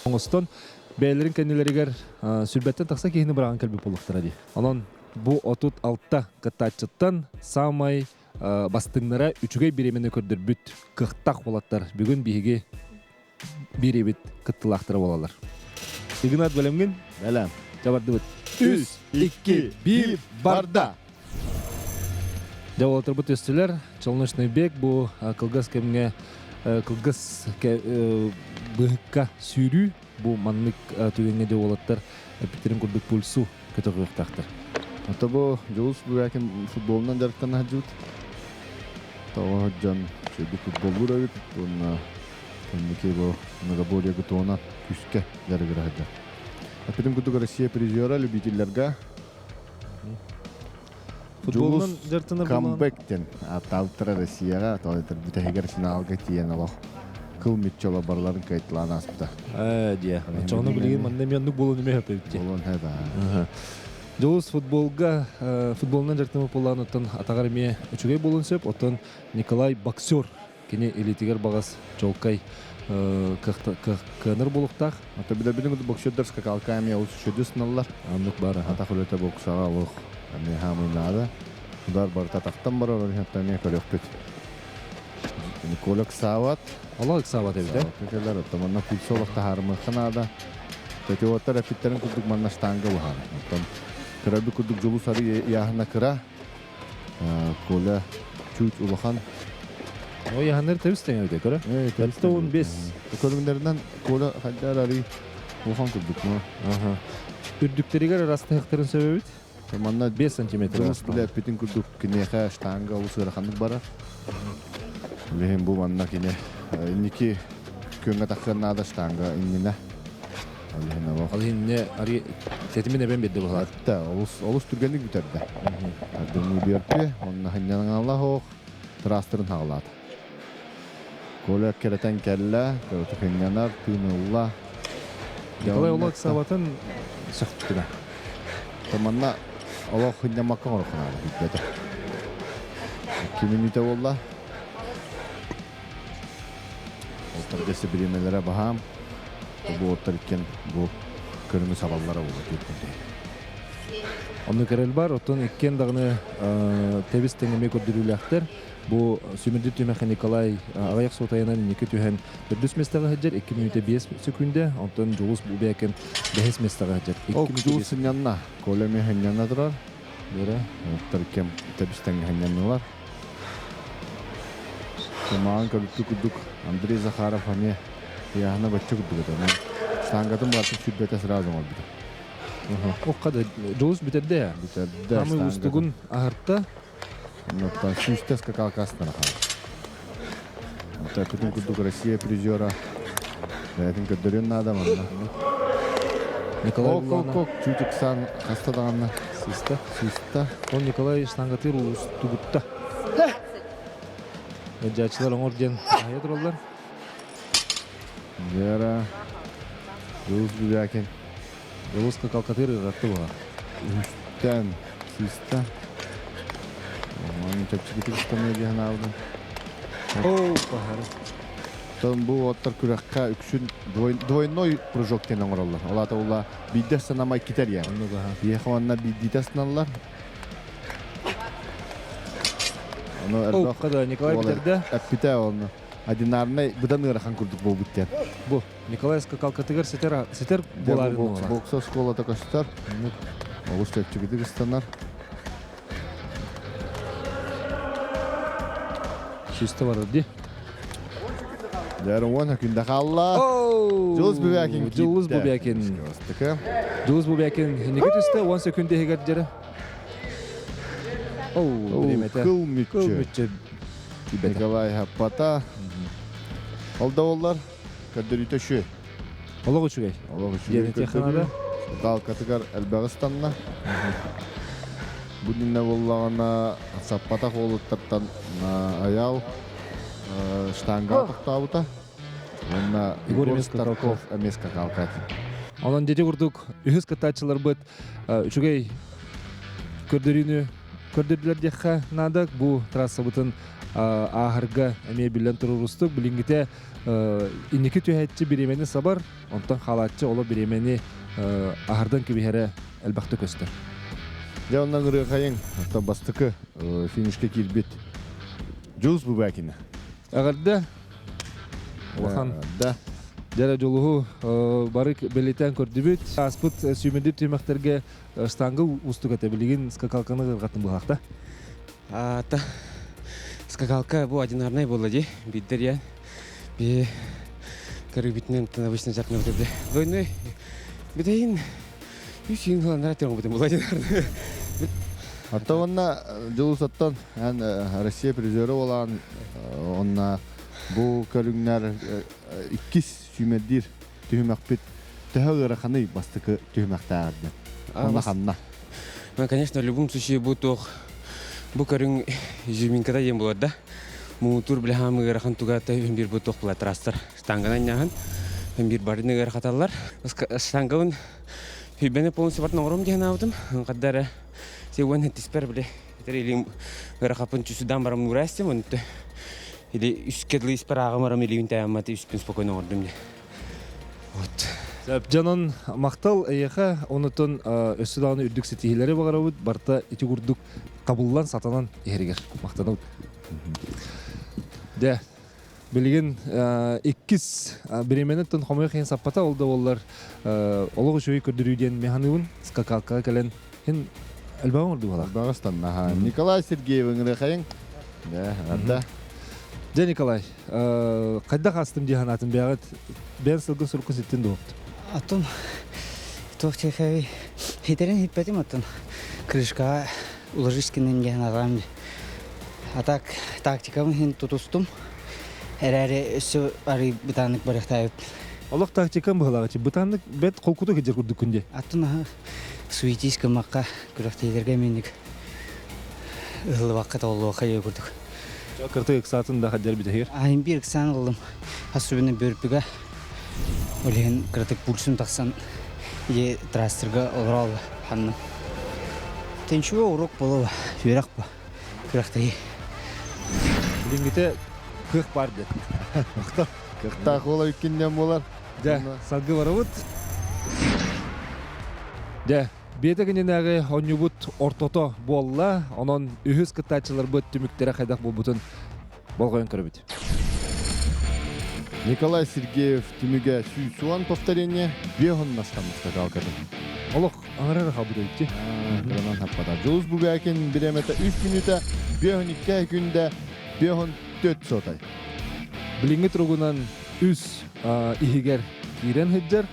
S1: Оҥостон бэйэлэрин кэннилэригэр сүрбэттэн тахса киһини быраҕан кэлбит буолуохтара дии. Онон бу 36 кыттааччыттан саамай бастыҥнара үчүгэй бириэмэни көрдөрбүт кыахтаах уолаттар бүгүн биһиги биэриэбит кыттыылаахтара буолаллар. Игнат бэлэмҥин? Дьэ уолаттарбыт түстүлэр. Челночный бег бу кылгас кэмҥэ кылгас быһыкка сүүрүү бу маннык түгэҥҥэ дьэ уолаттар эппиттэрин курдук пульсу көтөҕүөхтаахтар.
S2: Ото бу Дьулус Бубякин футболунан дьарыктана сылдьыбыт. Тоҕо дьон үчүгэйдик футболлуур эбит уонна кэнники бу многоборье ГТО-на күүскэ дьарыгыра сылдьар. Эппитим курдук Россия призера любителлэргэ
S1: Футболунан дьарыктанар
S2: камбэктен ааттаабыттара Россияҕа тоҕо бүтэһигэр финалга тиийэн олох кыл мүччү барыларын кыайталаан ааспыта.
S1: Ээ диэ. Оччоҕуна билигин манна эмиэ оннук буолуон эмиэ сөп эбит дии.
S2: Буолуон сөп аа.
S1: Дьулус футболга футболунан дьарыктанар буоллаҕына оттон атаҕар эмиэ үчүгэй буолуон сөп. Оттон Николай боксер кини илиитигэр баҕас чолкай кыанар буолуохтаах.
S2: Ото билэбин боксердар скакалка эмиэ олус үчүгэйдик сыналлар.
S1: Оннук баар.
S2: Атах үлэтэ боксаҕа олох эмиэ хаамыы наада. Удар барыта атахтан барар, ол иһин эмиэ көрүөхпүт. Николя ыксаабат.
S1: Олох ыксаабат эбит, э?
S2: Кэлэр, оттон манна пульса олох таһаарымыахха наада. Патриоттар эппиттэрин курдук манна штанга улахан. Оттон кыра курдук Дьулус арыы ыйааһына кыра. Коля чуть улахан.
S1: О, яһаннар тэбис тэҥ эбит, көрө. 15.
S2: Көрүҥнэринэн Коля хайдар арыы улахан курдук.
S1: Аха. Үрдүктэригэр ырастыһыктарын сөбөбүт.
S2: Манна
S1: 5 сантиметр.
S2: Дьулус билэппитин курдук киниэхэ штанга олус ыараханнык барар. Билигин бу манна кини инники күөҥҥэ тахсыан наада штанга иннинэ. Ол иһин олох.
S1: Ол иһинне ари тэтимин эбэн биэрдэ быһалаат.
S2: Да, олус олус түргэнник бүтэрдэ. Ардыҥҥы биэрпи, онно ханньанаҥалла хоох трасстерын хаалаата. Коля кэрэтэн кэллэ, кырата хынньанар, тыын ылла.
S1: Николай Олох сабатын сөхтүнэ.
S2: Манна олох хынньаммакка оҥороххунаада билбэтэ. 2 мүнүүтэ буолла. Олтар десе бириэмэлэрэ баһаам. Бу оттар иккен бу көрүҥү сабаллара буолла түүркүнтэй.
S1: Онно кэрэл бар, оттон иккен даҕаны тэбис тэҥэмэ көрдөрүүлээхтэр. Бу сүмүрдүр түмэхэ Николай аҕыйах суотайынан инники түһэн төрдүс миэстэҕэ сылдьар 2 мүнүүтэ 5 секүндэ, онтон Дьулус Бубякин бэһис миэстэҕэ сылдьар.
S2: Ол Дьулус сынньанна, Коля эмиэ сынньанна турар.
S1: Бэрэ.
S2: Оттор кем тэбис тэҥҥэ сынньаннылар. Тумаан көрүттү курдук Андрей Захаров эмиэ ыйааһына бачча курдук этэ. Штангатын барытын сүрбэтэ сразу оҥорбута.
S1: Охха да Дьулус бүтэрдэ.
S2: Бүтэрдэ.
S1: Хамы устугун аһарта.
S2: Оннуттан сүүстэ скакалка астана хаалар. Оттон курдук Россия призера бэйэтин көрдөрүөн наада манна.
S1: Николай
S2: Ок, ок, ок, чуть ыксаан хаста даҕанна.
S1: Сыста.
S2: Сыста.
S1: Он Николай штангатыр устугутта. Дьаачылар оҥор диэн аһайа тураллар.
S2: Вера, Дьулус Бубякин.
S1: Дьулус скакалкатыр ыратты була.
S2: Үстэн сыста. Оны чэпчэкитик ыстаныа диэн санаабытым.
S1: Оо, пахары.
S2: Тон бу оттор күрэххэ үксүн двойной прыжок диэн оҥороллор. Ол аата ула биирдэ санамай китэр я. Биэхэ уонна биирдиитэ ыстаналлар. Ону
S1: элбэх Николай бүтэрдэ.
S2: Эппитэ онно. Одинарный быдан ыарахан курдук буолбут диэн.
S1: Бу Николай скакалкатыгар ситер ситер буоларын
S2: Бокса оскуолата көстөр. Олус чэпчэкитик ыстанар.
S1: Чисто барар ди.
S2: Дьэ, уон күндэ хаалла. Дьулус Бубякин.
S1: Дьулус Бубякин. Дьулус Бубякин инники түстэ 10 секунд иһигэр дьэрэ. Оу, бириэмэтэ.
S2: Кыл мүччү. Николай Хаппата. Ол да боллар, көрдөрүүтэ үчүгэй.
S1: Олох үчүгэй.
S2: Олох үчүгэй көрдөрүү. Галкатыгар элбэҕи ыстанна. Бу иннинэ буоллаҕына саппатах уолуттартан Аял штанга тохтообута. Уонна Егор Старков эмиэ скакалка.
S1: Онон дети курдук үһүс кыттааччыларбыт үчүгэй көрдөрүүнү көрдөрдүлэр диэххэ наада. Бу трассабытын ааһарга эмиэ биллэн турурустук. Билиҥҥитэ инники түһээччи бириэмэни сабар, онтон хаалааччы оло бириэмэни аһардан кэбиһэрэ элбэхтэ көстөр.
S2: Дьэ онон ырыахайыҥ, оттон бастакы финишке киирбит Дьулус Бубякина.
S1: Эҕэрдэ! Улахан
S2: да.
S1: Дьэрэ дьулуһу бары бэлиэтээн көрдүбүт. Ааспыт сүүмэрдиир түһүмэхтэргэ штанга уустук этэ. Билигин скакалканы ырҕаттым быһаахта.
S13: Та скакалка бу одинарнай буолла дии. Биддер я. Би көрүбүтүнэн обычно жакны бутырды. Двойной бүтейин үс үйүн хыланнара тиңбутум бул одинарный.
S2: Ата онна Дьулусаттан эн Россия призеры болан онна бу көрүҥнэр иккис сүүмэрдиир түһүмэхпит төһө ыараханый бастакы түһүмэхтээҕэрдэн? Онно ханна?
S13: Конечно, в любом случае бу туох бу көрүҥ изюминката диэн буолар да. Муҥутуур бile хаамы ыарахан тугата биир бу туох була трастар штанганан ньааһын биир барын ыарахаталлар. Штангабын хүбэни полностью бартын оҥором диэн аабытым. Хадда эрэ сегуэн хеттиспер бile итер илиим ыарахаппын чүсүдаан барам нуурайстым онто или үскэ дылы испэр ааҕым илиибин таямматы үспүн спокойно оҥордум диye.
S1: Вот. Дьонон махтал эйиэхэ онутун өссө даҕаны үрдүк ситиһиилэри баҕарабыт барыта ити курдук табыллан сатанан иһэригэр махтанабыт. Дьэ, билигин иккис бириэмэни хомойуох иһин саппата ол да буоллар олох үчүгэй көрдөрүү диэн механыбын скакалкаҕа кэлэн хин элбэҕи оҥорду буолар.
S2: Элбэҕи ыстанна. Николай Сергеев ыҥырыахайыҥ. Дьэ, арда.
S1: Дьэ, Николай, хайдах астым дии санаатын бэйэҕит бэйэн сылгын суруккун ситтин дуо?
S14: Аттым туох чэхэви хитерин хиппетим аттын крышкаҕа уложискинын диэн аҕам а так тактикабын иһин тутустум эрээри өссө арый бытааннык барыахтаабыт
S1: Олох тактикам быһылаҕа бытааннык бэт холкутук кыдьар курдуккун дии.
S14: Аттын аһы суетись гыммакка күрэхтэһиилэргэ минник ыһыллыбакка толлуохха диye курдук.
S1: Кыртык ыксаатын да хаддьар бүтэһигэр.
S14: Айын биир ыксаан ыллым. Особенно бөрпүгэ. Ол иһин кыратык пульсум тахсан ие трассерга олорол ханным. Тенчуга урок болова, үөрэх ба, күрэхтэһии.
S1: Билиҥҥитэ кыах баар диэн.
S2: Кыахтаах уола иккиннэн буолар.
S1: Дьэ, салгыы барабыт. Дьэ, биэтэ кининээҕи оонньуубут ортото буолла. Онон үһүс кыттааччыларбыт түмүктэрэ хайдах буолбутун болҕойон көрөбүт.
S2: Николай Сергеев түмүгэ 110 повторение, 5 настан скакалкатын.
S1: Олох аҥарар хаалбыт эбитти.
S2: Кыранан хаппата. Дьулус Бугакин бириэмэтэ 3 мүнүүтэ, 52 күндэ 54 сотай.
S1: Билиҥҥи туругунан үс иһигэр киирэн сылдьар,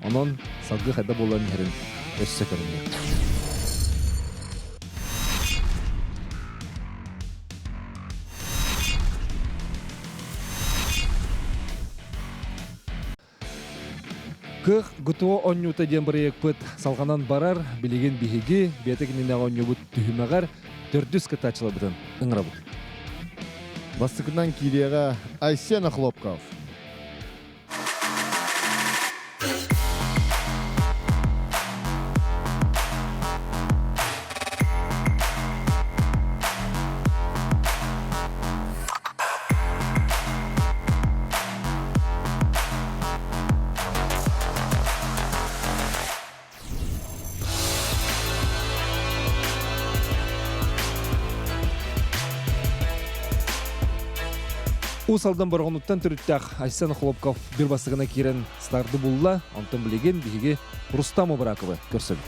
S1: онон салгыы хайда буолан иһэрин өссө көрүнүө. Кых ГТО оонньуута диэн бырайыакпыт салҕанан барар. Билигин биһиги бэйэтэ кининэҕэ оонньуубут түһүмэҕэр төрдүс кыттааччыларбытын ыҥырабыт.
S2: Бастакынан киириэҕэ Айсен Охлопков.
S1: Уус Алдан Бороҕонуттан төрүттээх Айсен Охлопков биир бастакына киирэн старды булла. Онтон билигин биһиги Рустам Убраковы көрсөбүт.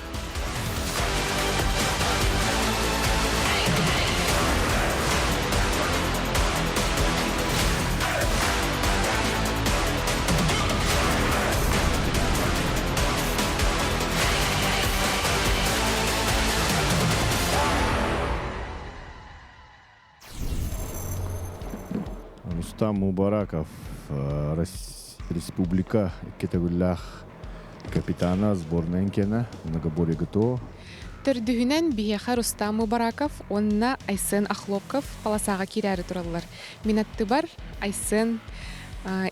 S2: Рустам Мубараков, республика икки төгүллээх капитана сборная киэнэ многоборье ГТО.
S5: Төрдүһүнэн биһиэхэ Рустам Мубараков уонна Айсен Охлопков полосаҕа киирээри тураллар. Мин аттыбар Айсен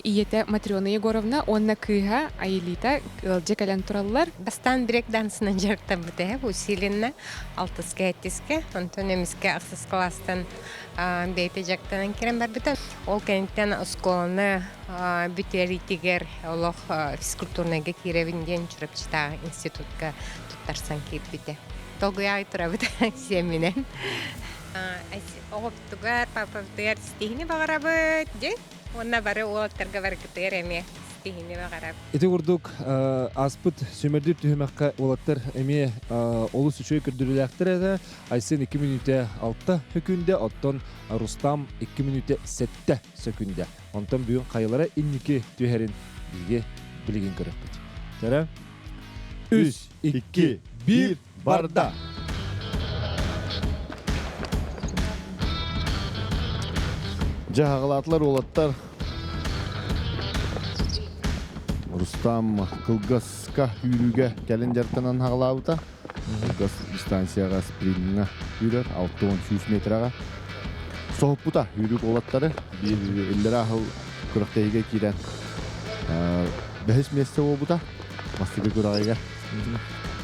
S5: ийэтэ Матрена Егоровна уонна кыыһа Аэлита ыалдьа кэлэн тураллар.
S15: Бастаан брейк-дансынан дьарыктаммыта ээ усиленно алтыска сэттискэ, онтон эмискэ ахсыс кылаастан бэйэтэ дьарыктанан киирэн барбыта. Ол кэнниттэн оскуоланы бүтэриитигэр олох физкультурнайга киирэбин диэн Чурапчытааҕы институтка туттарсан киирбитэ. Толгуйаай турабыт сиэмминэн. Оҕобутугар, папабытыгар ситиһини баҕарабыт дии. Уонна бары уолаттарга баргытыгар эмиэ. Ситиһиини баҕарабын.
S1: Ити курдук ааспыт сүүмэрдиир түһүмэххэ уолаттар эмиэ олус үчүгэй көрдөрүүлээхтэр этэ. Айсен 2 мүнүүтэ 6 сөкүүндэ, оттон Рустам 2 мүнүүтэ 7 сөкүүндэ. Онтон бүгүн хайалара инники түһэрин биһиги билигин көрөппүт. Чара 3, 2, 1, барда!
S2: Дьэ, хаҕылаатылар уолаттар. Рустам кылгаска үүрүүгэ кэлин дьарыктанан хаҕылаабыта. Кылгас дистанцияҕа спринҥа үүрэр 60 метраҕа. Соһуппута үүрүк уолаттары биир иллэрэ аһыл күрэхтэһиигэ киирэн бэһис миэстэ буолбута бастакы күрэҕигэ.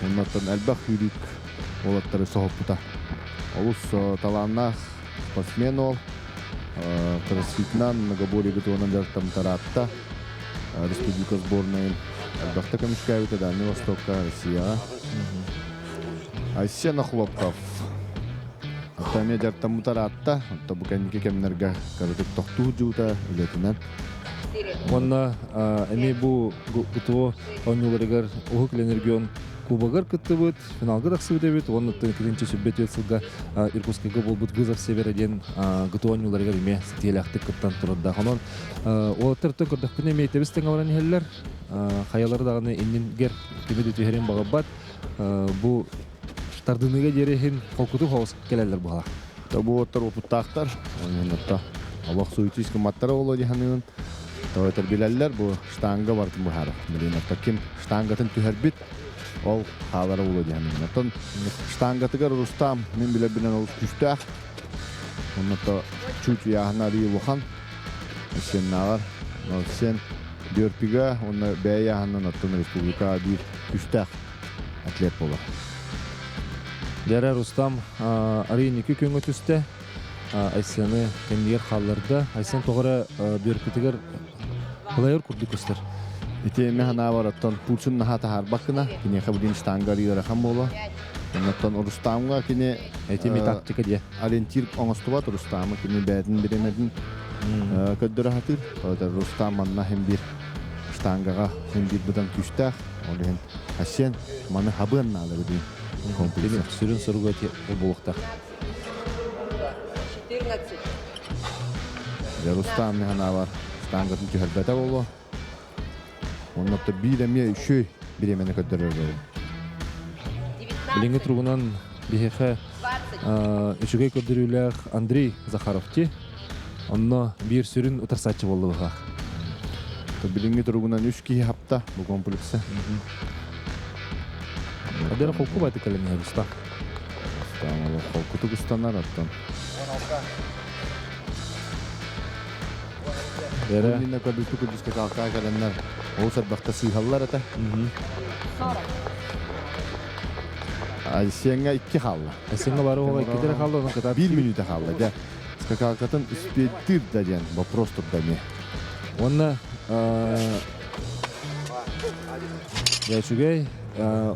S2: Оннуттан элбэх үүрүк уолаттары соһуппута. Олус талааннаах спортсмен уол. Кроссфитынан, многоборье бетонунан дьарыктаммыта Республика сборнайын элбэхтэ көмүскээбитэ Дальний Востокка, Россияҕа. Айсен Охлопков Оттон эмиэ дьарыктаммыта ыраатта. Оттон бу кэнники кэмнэргэ кыратык тохтуу дьуута үлэтинэн.
S1: Уонна эмиэ бу ГТО оонньууларыгар Уһук Илин регион кубогар кыттыбыт, финалга тахсыбыт эбит. Уонна 2024 сылга Иркутскайга буолбут Вызов Севера диэн ГТО оонньууларыгар эмиэ ситиһиилээхтик кыттан турардаах. Онон уолаттартан көрдөхпүнэ эмиэ тэбис тэҥ баран иһэллэр. Хайалары даҕаны иннингер кими да түһэрин баҕарбат. Бу тардыныыга диэри иһин холкутук соҕус кэлэллэр буолар.
S2: Бу уоттар опыттаахтар. Онон олох суетись гымматтара буолуо дии саныыбын. Тоҕо билэллэр бу штанга барытын быһаарар. Билин ким штангатын түһэрбит ол хаалара буолуо дии саныыбын. Оттон штангатыгар Рустам мин билэрбинэн олус күүстээх. Онно чуть ыйааһына арыый улахан. Сеннааҕар сен Дөрпига уонна бэйэ ыйааһынынан оттон республика биир күүстээх атлет буолар.
S1: Дьэрэ Рустам арыйники күҥҥэ түстэ. Айсены кэннигэр хаалларда. Айсен тоҕо эрэ бүөрпүтүгэр ылайар курдук көстөр.
S2: Ити эмэ санаабар оттон пульсун наһаа таһаарбаккына, киниэхэ билин штанга ыарахан буолуо. Оннуттан Рустамга кини
S1: Эти тактика диye.
S2: Ориентир оҥостубат Рустамы кини бэйэтин бириэмэтин көрдөрө сатыыр. Рустам манна хим биир штангаҕа син биир быдан күүстээх. Ол иһин Асен маны хабыан наада билин комплекса.
S1: Сүрүн соруга буолуохтаах.
S2: Дьэ Рустам механаабар штангатын түһэрбэтэ буолуо. Онно биир эмиэ үчүгэй бириэмэни көрдөрөр буолуо.
S1: Билиҥҥи туругунан биһиэхэ үчүгэй көрдөрүүлээх Андрей Захаров ти. Онно биир сүрүн утарсааччы буолла быһаах.
S2: Билиҥҥи туругунан үс киһи хапта бу комплекса.
S1: Адера холку байды кэлэн Рустам.
S2: Рустам холкутук устанар оттон.
S1: Эрэ.
S2: Иннинэ көрбүттүк күдүскэ калкаа кэлэннэр ол сарбахта сыыһаллар этэ. Айсеҥҥа икки хаалла.
S1: Айсеҥҥа бары оҕо иккитэ хаалла, онон кытаат.
S2: Биир мүнүүтэ хаалла дьэ. Скакалкатын успееттыыр да диэн вопрос турда эмиэ.
S1: Уонна дьэ үчүгэй.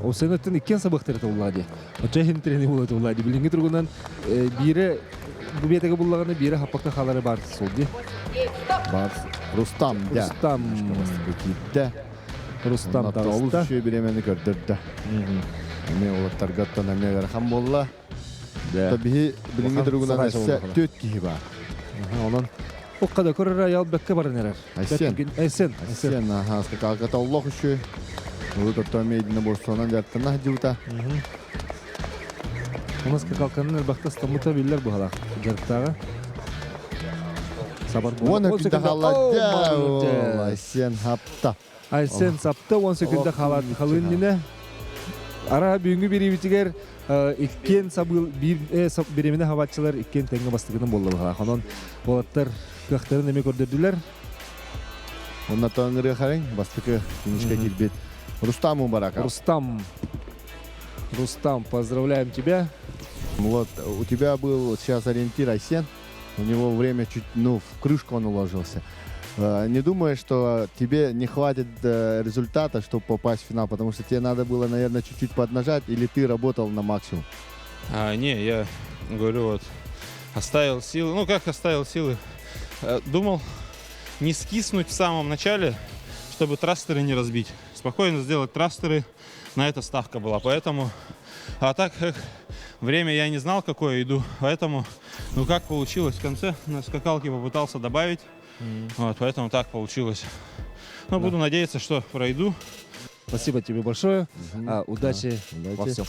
S1: Ол сен өттүн иккиэн сабыахтара туллаа дии. Оччо иһин тренинг буола туллаа дии. Билиҥҥи туругунан биирэ бу биэтэгэ буллаҕына биирэ хаппакка хаалары баар суол дии.
S2: Бар Рустам дьэ.
S1: Рустам
S2: киирдэ.
S1: Рустам
S2: таҕыста. Олус үчүгэй бириэмэни көрдөрдө. Эмиэ уолаттаргаттан эмиэ ыарахан буолла. Биһи билиҥҥи туругунан өссө түөрт киһи баар.
S1: Онон Укка да көрөр аял бэккэ баран эрэр.
S2: Айсен.
S1: Айсен.
S2: Айсен, аха, скакалката олох үчүгэй. Урут оттон эмиэ борсуонан дьарыктана сылдьыбыта.
S1: Онон скакалканын элбэхтэ ыстаммыта биллэр быһалаах дьарыктааҕа. Сабар
S2: Уон өкүндэ хаалла. Айсен хапта.
S1: Айсен сапта 10 секунда хаалар халыын Ара бүгүҥҥү бириибитигэр иккиэн сабыл биир бириэмэни хабааччылар иккиэн тэҥҥэ бастакынан буолла быһалаах. Онон уолаттар кыахтарын эмиэ көрдөрдүлэр.
S2: Оннотон ырыахарыҥ бастакы финишка киирбит Рустам Мубараков.
S1: Рустам. Рустам, поздравляем тебя.
S2: Вот у тебя был сейчас ориентир Айсен. У него время чуть, ну, в крышку он уложился. Не думаю, что тебе не хватит результата, чтобы попасть в финал, потому что тебе надо было, наверное, чуть-чуть поднажать, или ты работал на максимум?
S12: А, не, я говорю, вот, оставил силы. Ну, как оставил силы? Думал не скиснуть в самом начале, чтобы трастеры не разбить. Спокойно сделать трастеры, на это ставка была. Поэтому, а так как время я не знал, какое иду, поэтому, ну как получилось, в конце на скакалке попытался добавить, вот, поэтому так получилось. Но буду надеяться, что пройду.
S1: Спасибо тебе большое. Удачи во всем.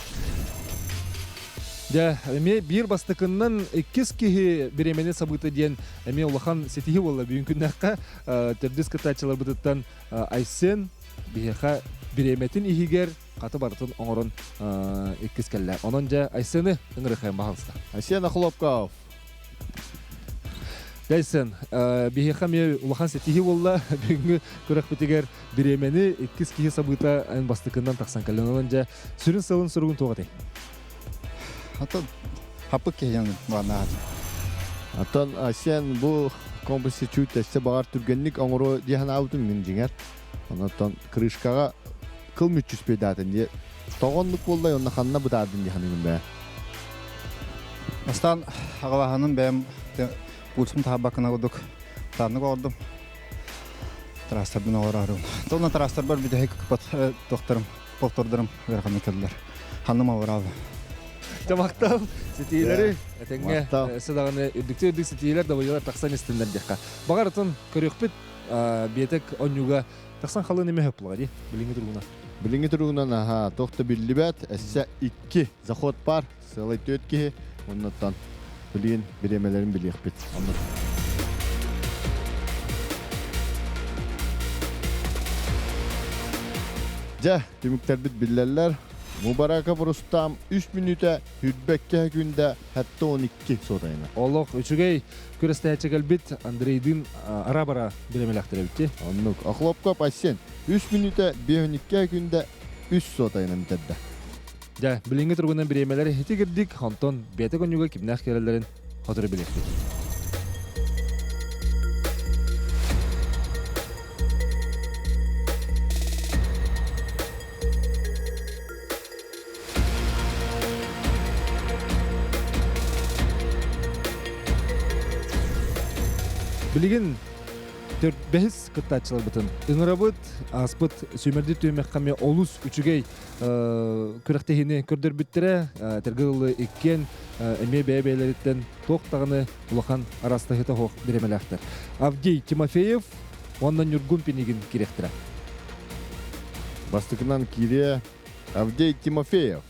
S1: Дьэ, эмиэ биир бастакыннан иккис киһи бириэмэни сабыыта диэн эмиэ улахан ситиһии буолла бүгүн күннэххэ төрдүс кыттааччыларбытыттан Айсен биһиэхэ бириэмэтин иһигэр хаты барытын оҥорон иккис кэллэ. Онон дьэ Айсены ыҥырыхайын баһалыста.
S2: Айсен Охлопков.
S1: Дайсен, биһиэхэ эмиэ улахан ситиһии буолла. Бүгүҥҥү күрэхпитигэр бириэмэни иккис киһи сабыыта эн бастакыннан тахсан кэллин. Онон дьэ сүрүн сылын суругун туох этэй?
S11: Атын хаппыт киһи бааннаат.
S2: Атын Айсен бу комплексы чуть өссө баҕар түргэнник оҥоруо дии санаабытым мин дьиҥэр. Онон крышкаҕа кыл мүччү спейдаатын дии. Тоҕо оннук буоллай онно ханна бытаардын дии саныыбын бээ.
S11: Бастаан аҕалаһаным бэйэм пульсум таһарбаккына курдук тааннык оҕордум. Трассарбын оҕорорум. Тонна трассарбар бүтэһик тохторум, повтордарым ыараханнык кэллилэр. Ханным авыралла.
S1: Махтал ситиилэри этэҥҥэ өссө даҕаны үрдүктүү үрдүк ситиилэр дабайыылар тахсан истиннэр диэххэ. Баҕар атын көрүөхпүт биэтэк онньууга тахсан халыан эмэ хөп буолаҕа дии билиҥҥи туругунан.
S2: Билиҥҥи туругунан аһаа туох да биллибэт өссө икки заход бар сыалай түөрт киһи оннуттан билигин бириэмэлэрин билиэхпит. Оннук. Дьэ, түмүктэрбит биллэллэр. Мубараков Рустам үс мүнүүтэ үрбэккэ күндэ хатта 12 сотайына.
S1: Олох үчүгэй күрэстэһээччи кэлбит Андрейдыын ара-бара бириэмэлээхтэр эбит
S2: Оннук. Охлопков Айсен үс мүнүүтэ 52 күндэ үс сотайынан бүтэрдэ.
S1: Дьэ, билиҥҥи туругунан бириэмэлэр ити кирдик, онтон бэйэтэ көнньүгэ кимнээх кэлэллэрин сотору билиэхпит. Билигин бэһис кыттааччыларбытын ыҥырабыт, ааспыт сүүмэрдии түһүмэххэ эмиэ олус үчүгэй күрэхтэһиини көрдөрбүттэрэ. Этэргэ дылы иккиэн эмиэ бэйэ-бэйэлэриттэн туох даҕаны улахан араастаһыыта суох бириэмэлээхтэр. Авдей Тимофеев уонна Ньургун Пинигин кириэхтэрэ.
S2: Бастакынан киириэ Авдей Тимофеев.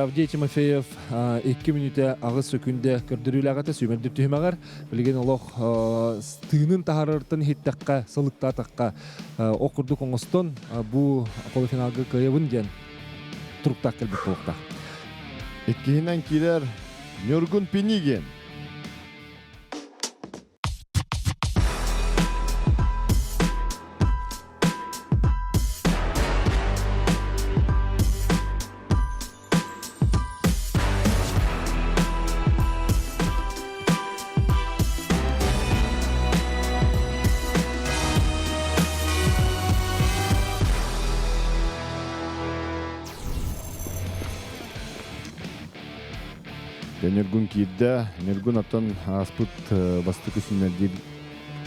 S1: Авдей Тимофеев 2 мүнүүтэ 8 сөкүндэ көрдөрүүлээҕитэ сүүмэрдир түһүмэҕэр билигин олох тыынын таһаарартан иһиттэххэ сылыктаатахха ол курдук оҥостон бу полуфиналга кыайабын диэн туруктаах кэлбит буолуохтаах.
S2: Иккиһинэн киирэр Ньургун Пинигин. Ньургун киирдэ. Ньургун оттон ааспыт бастакы сүүмэрдиир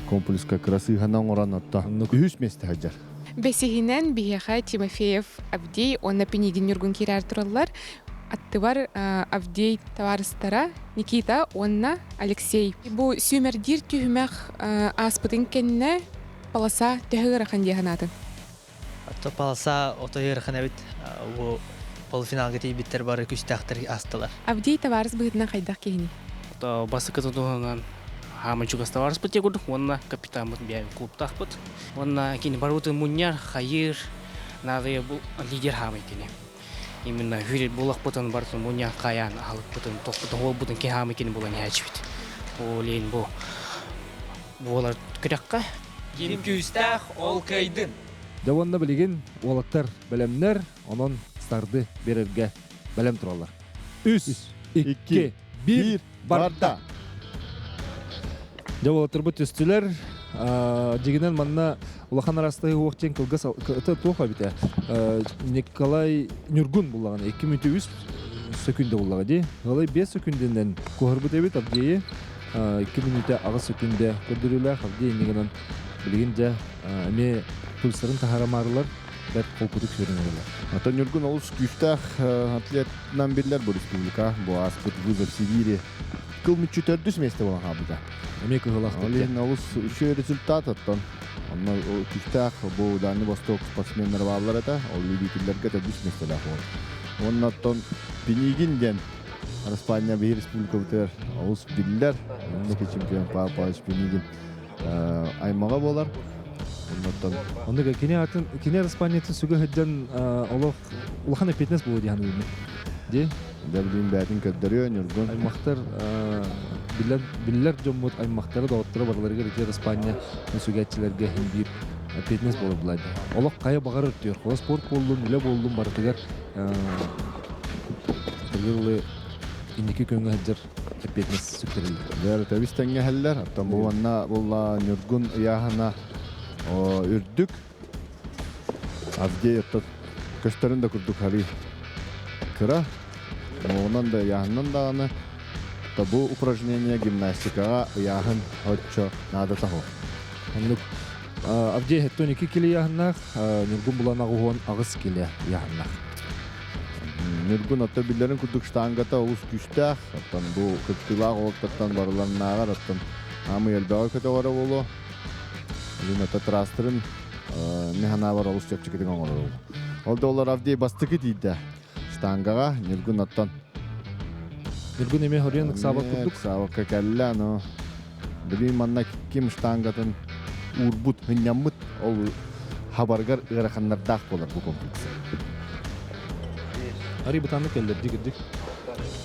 S2: комплекска кыра сыыһаны оҥорон отто үһүс миэстэ сылдьар.
S5: Бэсиһинэн биһиэхэ Тимофеев Авдей уонна Пинигин Ньургун киирээр тураллар. Аттыбар Авдей табаарыстара Никита уонна Алексей. Бу сүүмэрдиир түһүмэх ааспытын кэннэ полоса төһө ыарахан дии санаатын?
S16: Ото полоса ото ыарахан эбит. Бу полуфиналга тиийбиттэр бары күстээхтэр аастылар.
S5: Авдей табаарыс быһыытынан хайдах киһиний?
S17: Ото бастакы туһунан хааман чугас табаарыспыт дии курдук уонна капитаммыт бэйэбит клубтаахпыт. Уонна кини барыбытын мунньар, хайыыр, наадыйа бу лидер хаамай кини. Именно хүрир булахпытын барытын мунньан хайаан аһылыкпытын, тохпутун, уолбутун кини хаамай кини булан иһээччибит. Ол иһин бу буолар күрэххэ.
S18: Ким күүстээх, ол кыайдын!
S1: Дьэ уонна билигин уолаттар бэлэмнэр, онон старды биэрэргэ бэлэм тураллар. Үс, икки, биир, барда! Дьэ уолаттарбыт түстүлэр. Дьигинэн манна улахан арастаһыы уох диэн кылгас туох эбитэ Николай Ньургун буллаҕына 2 мүнүүтэ 3 сөкүндэ буллаҕа дии. Ылай 5 сөкүндэнэн куһарбыт эбит Авдейи. 2 мүнүүтэ 8 сөкүндэ көрдөрүүлээх Авдей иннигинэн билигин дьэ эмиэ пульсарын таһаарамаарылар бэрт холкутук сүөрүнэрилэр.
S2: Ата Ньургун олус күүстээх атлетынан биллэр бу республика. Бу ааспыт вызов Сибири кыл мүччү төрдүс миэстэ буолан хаалбыта.
S1: Эмиэ кыһылах
S2: Ол иһин олус үчүгэй результат оттон. Онно күүстээх бу Дальний Восток спортсменнара бааллар этэ. Ол любителлэргэ төрдүс миэстэлээх уол. Уонна оттон Пинигин диэн Араспаанньа биһи республикабытыгар олус биллэр. Инники чемпион Павел Павлович Пинигин аймаҕа буолар. Оннуттан
S1: Оннук кини атын кини Араспаанньатын сүгэ сылдьан олох улахан эппиэтинэс буолуо дии саныыбын. Дии.
S2: Дьэ билигин бэйэтин көрдөрүө Ньургун.
S1: Аймахтар биллэр биллэр дьоммут аймахтара доҕотторо барыларыгар ити Араспаанньа сүгээччилэргэ иһин биир эппиэтинэс буолар булаайда. Олох хайа баҕарар өттүгэр холо спорт буоллун, үлэ буоллун барытыгар ылы инники күөҥҥэ сылдьар эппиэтинэс сүктэриллэр.
S2: Дьэ, тэбис тэҥҥэһэллэр. Оттон бу манна булла Ньургун ыйааһына үрдүк. Авдей оттон көстөрүн да курдук харыы кыра. Онон да ыйааһынынан даҕаны бу упражнение гимнастикаҕа ыйааһын оччо наадата суох.
S1: Оннук Авдей 72 киле ыйааһыннаах, Ньургун булан 88 киле ыйааһыннаах.
S2: Ньургун ото биллэрин курдук штангата олус күүстээх. Оттон бу кыттыылаах уолаттартан барыларынааҕар оттон аамый элбэҕи көтөҕөрө буолуо. Илин ото трастерын мин санаабар олус чэпчэкитик оҥорор. Ол да олор Авдей бастакы тиийдэ штангаҕа Ньургун оттон
S1: Ньургун эмиэ хоруйан ыксаабат курдук.
S2: Ыксаабакка кэллэ, но билигин манна ким штангатын уурбут, ынньаммыт ол хабаргар ыараханнардаах буолар бу комплекс.
S1: Арый бытааннык кэллэр дик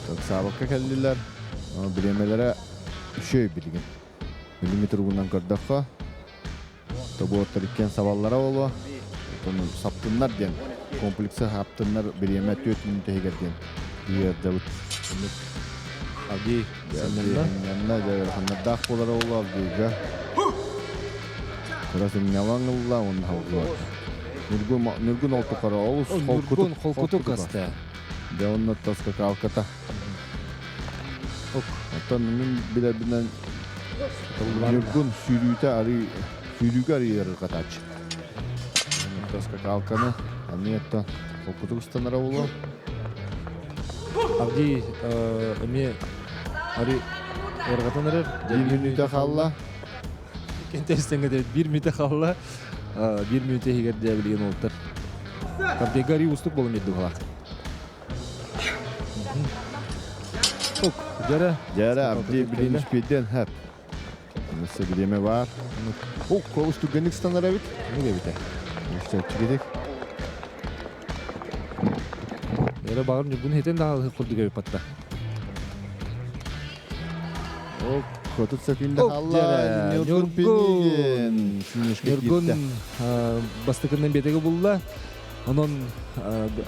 S2: Ыксаабакка кэллилэр. Бириэмэлэрэ үчүгэй билигин. Билиҥҥи туругунан көрдөххө, тобуоттар иккиэн сабаллара буолуо. Оттон саптыннар диэн комплексы хаптыннар бириэмэ 4 мүнүүтэ иһигэр диэн ыйыардабыт.
S1: Авдей
S2: сынньанна. Сынньанна, дьэ ыараханнардаах буолара буолуо Авдейга. Кыра сынньалаҥ ылла уонна салгыы Ньургун, Ньургун ол тухары олус
S1: холкутук, холкутук аста.
S2: Дьэ онно скакалката. Оттон мин билэрбинэн Ньургун сүүрүүтэ арый сүүрүүгэ арый ыарырҕатааччы. Скакалканы эмиэ оттон холкутук ыстанара буолуо.
S1: Авдий эмиэ арый ыарырҕатан эрэр.
S2: Биир мүнүүтэ хаалла.
S1: Кэнтэстэн биир мүнүүтэ хаалла. Биир мүнүүтэ иһигэр дьэ билигин уолаттар. Авдейга арый уустук буолан биэрди быһалаах. Ок, дьэрэ.
S2: Дьэрэ, Авдей билин үспүйден хэп. Өссө бириэмэ бар. Ок, олус түргэнник станар эбит.
S1: Онук эбитэ.
S2: Чэпчэкитик.
S1: Эрэ баҕар Ньургун хитин да курдук эбит патта.
S2: Ок, 30 секунда хаалла. Ньургун Пинигин.
S1: Ньургун бастакынан биэтэги булла. Онон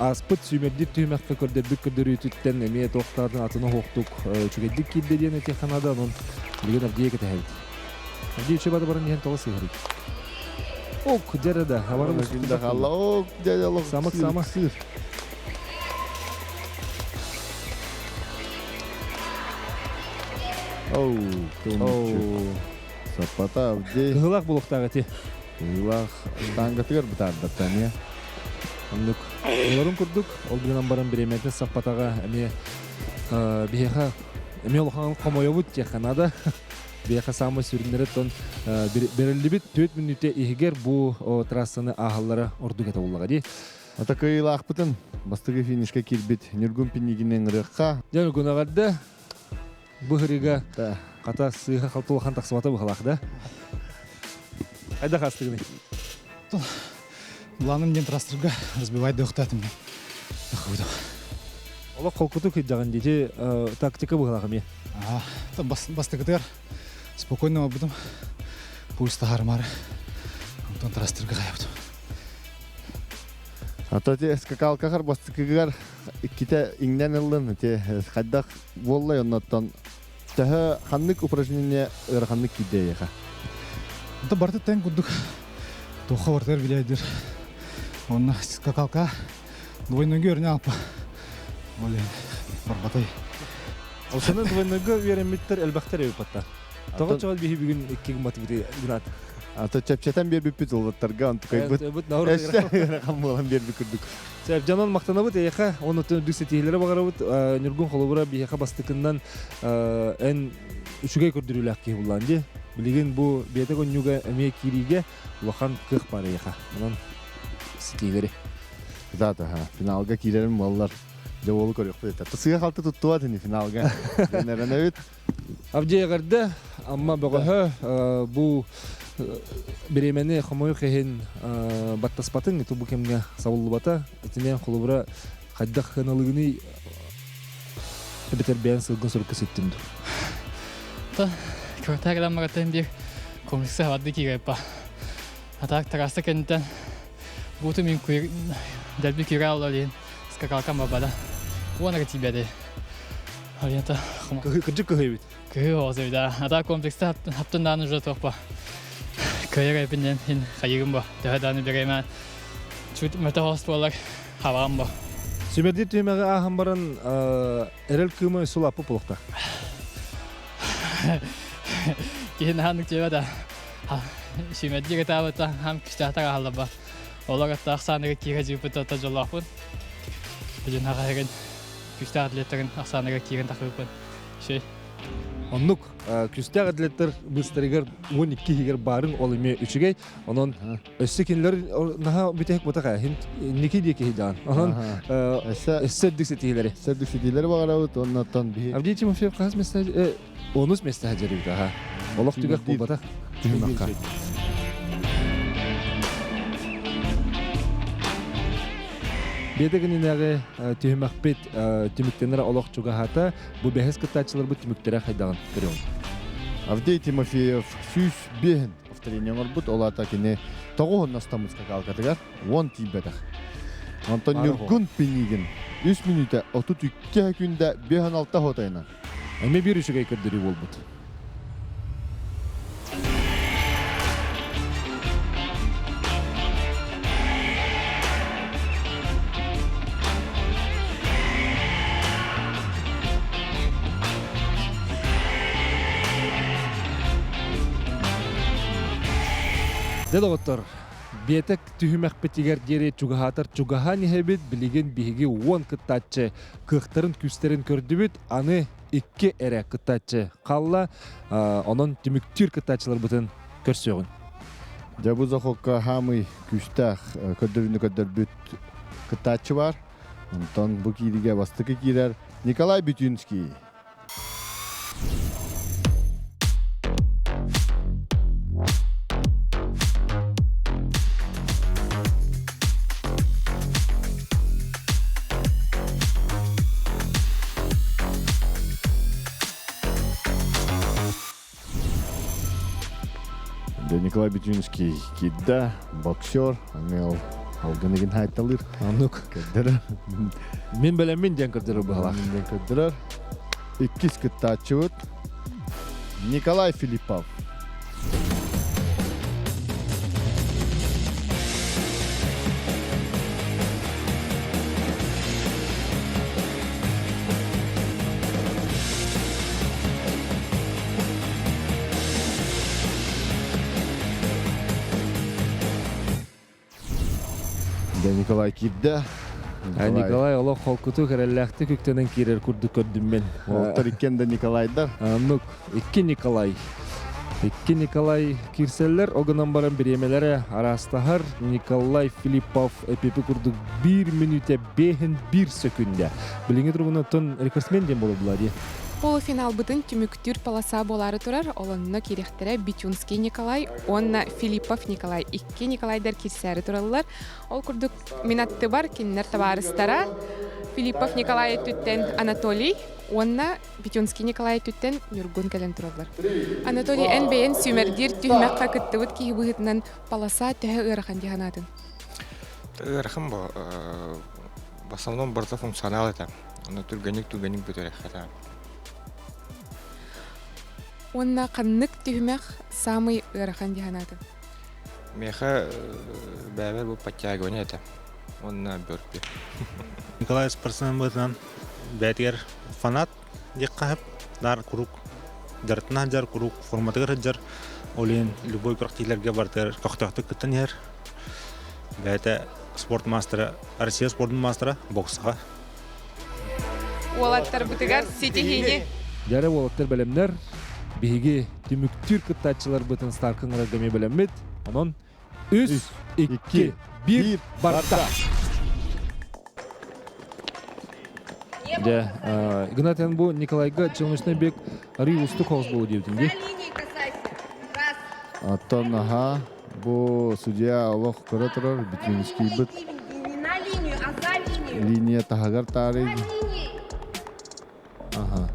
S1: ааспыт сүүмэрдиир түһүмэххэ көрдөрбүт көрдөрүүтүттэн эмиэ туохтаатын атын оһуохтук үчүгэйдик киирдэ диэн этиэххэ наада. Онон билигин Авдея кэтэһэбит. Авдей үчүгэй бада баран иһэн тоҕо сыһарый? Ок, дьэрэ да, абары
S2: да хаалла. Ок, дьэ олох
S1: Самык сама.
S2: Сыр. Оу,
S1: Оу.
S2: Саппата Авдей.
S1: Кыһылаах булуохтаах эти.
S2: Кыһылаах штангатыгар бытаардаттан эмиэ.
S1: Оннук. Олорун курдук, ол гынан баран бириэмэтин саппатаҕа эмиэ биһиэхэ эмиэ улахан хомойобут диэххэ наада. Биһиэхэ саамай сүрүннэрэ тон бериллибит 4 мүнүүтэ иһигэр бу трассаны ааһаллара ордук этэ буоллаҕа дии.
S2: Ата кыайыылаахпытын бастакы финишка киирбит Ньургун Пинигини ыҥырыахха.
S1: Дьэ, Ньургун эҕэрдэ. Бу ырыга хата сыыһа халты улахан тахсыбата быһалаах да. Хайдах астыгыный?
S11: Планым диэн трастерга разбивать дыхтаатым.
S1: Олох холкутук ыйдаҕын дии тактика быһалаах эмиэ.
S11: Бастакытыгар спокойно олбутум. Пульс таһаарымаары. Онтон трастерга хаябытым.
S2: Ата те скакалкахар бастыкыгар иккитэ иҥнэн ыллын те хайдах буоллай оннуттан төһө ханнык упражнение ыараханнык киирдэ эйиэхэ?
S11: Онто барыта тэҥ курдук туохха барытыгар билээдир. Онно скакалка двойнойга үөрэнэ алпа. Ол барбатай.
S1: Ол сана двойнойга үөрэммиттэр элбэхтэр эбиппаттар. Тоҕо чоҕол биһи бүгүн икки гымматыбыт гынат.
S2: Ата чэпчэтэн биэрбиппит уолаттарга онтукайбыт. Өссө ыарахан буолан биэрбит курдук.
S1: Сөп, дьонон махтанабыт эйиэхэ, оннуттан үрдүк ситиһиилэри баҕарабыт. Ньургун холобура биһиэхэ бастакыннан эн үчүгэй көрдөрүүлээх киһи буллаан дии. Билигин бу биэтэк онньууга эмиэ киириигэ улахан кыах баар эйиэхэ. Онон ситиһиилэри.
S2: Да, финалга киирэрим буоллар. Дьэ уолу көрүөхпүт этэ. Сыа халты туттуа ини финалга. Дэнэрэнэбит.
S1: Авдей эҕэрдэ, Амма бөҕөһө бу бириэмэни хомойуох иһин баттаспатыҥ, ити бу кэмҥэ сабыллыбата. Итинэн холобура хайдах сыаналыгыный эбэтэр бэйэн сылгын сурукка ситтим дуу?
S18: Та квартира граммагаттан биир комплекса хабарды кииреппа. Атак трасса кэнниттэн бууту мин дэлби киирэ алла скакалкам бабада. Уонага тиийбэди. Алията
S1: Кырдьык кыһыйбыт.
S18: Кыһыы оҕосуй да. Ата комплекста хаптын дааны уже туохпа. Кыайар эпинен хин хайыгым бо. Төһө дааны беремэн. Чуть мөтө хос буолар хабаҕым бо.
S1: Сүмэрдии түһүмэҕи ааһан баран эрэл кыыма өссө улааппыт буолуохтаах.
S18: Киһи наһаа нүктүөбэ да. Сүмэрдии кытаабыта хам күстээхтэр аһаллаба. Олор аттаах сааныга киирэ дьыыппыт та дьоллоохпун. Билин хаһыгын күүстээх атлеттарын ахсааныгар киирэн тахсыбыппын. Шей.
S1: Оннук күүстээх атлеттар быыстарыгар 12 иһигэр баарын ол эмиэ үчүгэй. Онон өссө кинилэр наһаа бүтэһик бутаха инники диэки даан. Онон өссө үрдүк ситиһиилэри.
S2: Өссө үрдүк ситиһиилэри баҕарабыт. Оннуттан биһи
S1: Авдей Тимофеев хас месте онус месте дьарыйбыт аха. Олох түгэх буолбатах.
S2: Түһүмэххэ.
S1: Биэдэ күнүнээҕи түһүмэхпит түмүктэнэр олох чугаһаата. Бу бэһис кыттааччыларбыт түмүктэрэ хайдаҕын көрүөҕүҥ.
S2: Авдей Тимофеев 105 повторение оҥорбут, ол аата кини тоҕуһун астаммыт скакалкатыгар 10 тиийбэтэх. Онтон Ньургун Пинигин 3 мүнүүтэ 32 күндэ 56 хотайынан.
S1: Эмиэ биир үчүгэй көрдөрүү буолбут. Дьэ доҕоттор, биэтэк түһүмэхпитигэр диэри чугаһаатар чугаһаан иһэбит, билигин биһиги 10 кыттааччы кыахтарын күүстэрин көрдүбүт, аны икки эрэ кыттааччы хаалла. Онон түмүктүүр кыттааччыларбытын көрсүөҕүн.
S2: Дьэ бу захокка хаамый күүстээх көрдөрүүнү көрдөрбүт кыттааччы бар. Онтон бу кииригэ бастакы киирэр Николай Бютинский. Николай Бетюнский киирдэ, боксер, аны алгын хайталыр.
S1: Оннук.
S2: Көрдөрөр.
S1: Мин бэлэммин диэн көрдөрөр быһалаах.
S2: Мин диэн көрдөрөр. Иккис кыттааччыбыт Николай Филиппов. Да Николай киирдэ.
S1: Николай олох холкутук эрэллээхтик үктэнэн киирэр курдук көрдүм мен.
S2: Уолаттар иккиэн да Николайдар.
S1: Оннук икки Николай. Икки Николай киирсэллэр, ол гынан баран бириэмэлэрэ араастаһар. Николай Филиппов эпипи курдук биир мүнүүтэ бэһин биир сөкүндэ. Билиҥҥи туругунан рекордсмен диэн буолар дии.
S5: Полуфиналбытын түмүктүүр полоса буолаары турар, олонно киириэхтэрэ Битюнский Николай уонна Филиппов Николай. Икки Николайдар киирсээри тураллар. Ол курдук мин аттыбар кинилэр табаарыстара Филиппов Николай өттүттэн Анатолий уонна Бетюнский Николай өттүттэн Ньургун кэлэн тураллар. Анатолий, эн бэйэн сүүмэрдиир түһүмэххэ кыттыбыт киһи быһыытынан полоса төһө ыарахан дии санаатыҥ?
S19: Ыарахан бу. В основном барыта функционал этэ. Онно түргэнник-түргэнник бүтэрэх этэ.
S5: Уонна ханнык түһүмэх саамай ыарахан дии санаатыҥ?
S19: Миэхэ бэйэбэр бу подтягивание этэ. Уонна бөрпи.
S12: Николай спортсмен быһыытынан бэйэтигэр фанат диэххэ сөп. Наар куруук дьарыктана сылдьар, куруук форматыгар сылдьар. Ол иһин любой күрэхтэһиилэргэ барытыгар көхтөөхтүк кыттан иһэр. Бэйэтэ спорт маастара, Россия спордун маастара, боксаҕа.
S5: Уолаттарбытыгар ситиһиини!
S1: Дьэ уолаттар бэлэмнэр. Биһиги түмүктүүр кыттааччыларбытын старка ыҥырарга эмиэ бэлэммит. Онон үс, икки, биир, барда! Дьэ, Игнат эн бу Николайга челночный бег арый уустук соҕус буолуо диэбитиҥ дии.
S2: Оттон аһаа бу судья олох көрө турар Битинскийбит линия таһыгар таарый.
S1: Ага.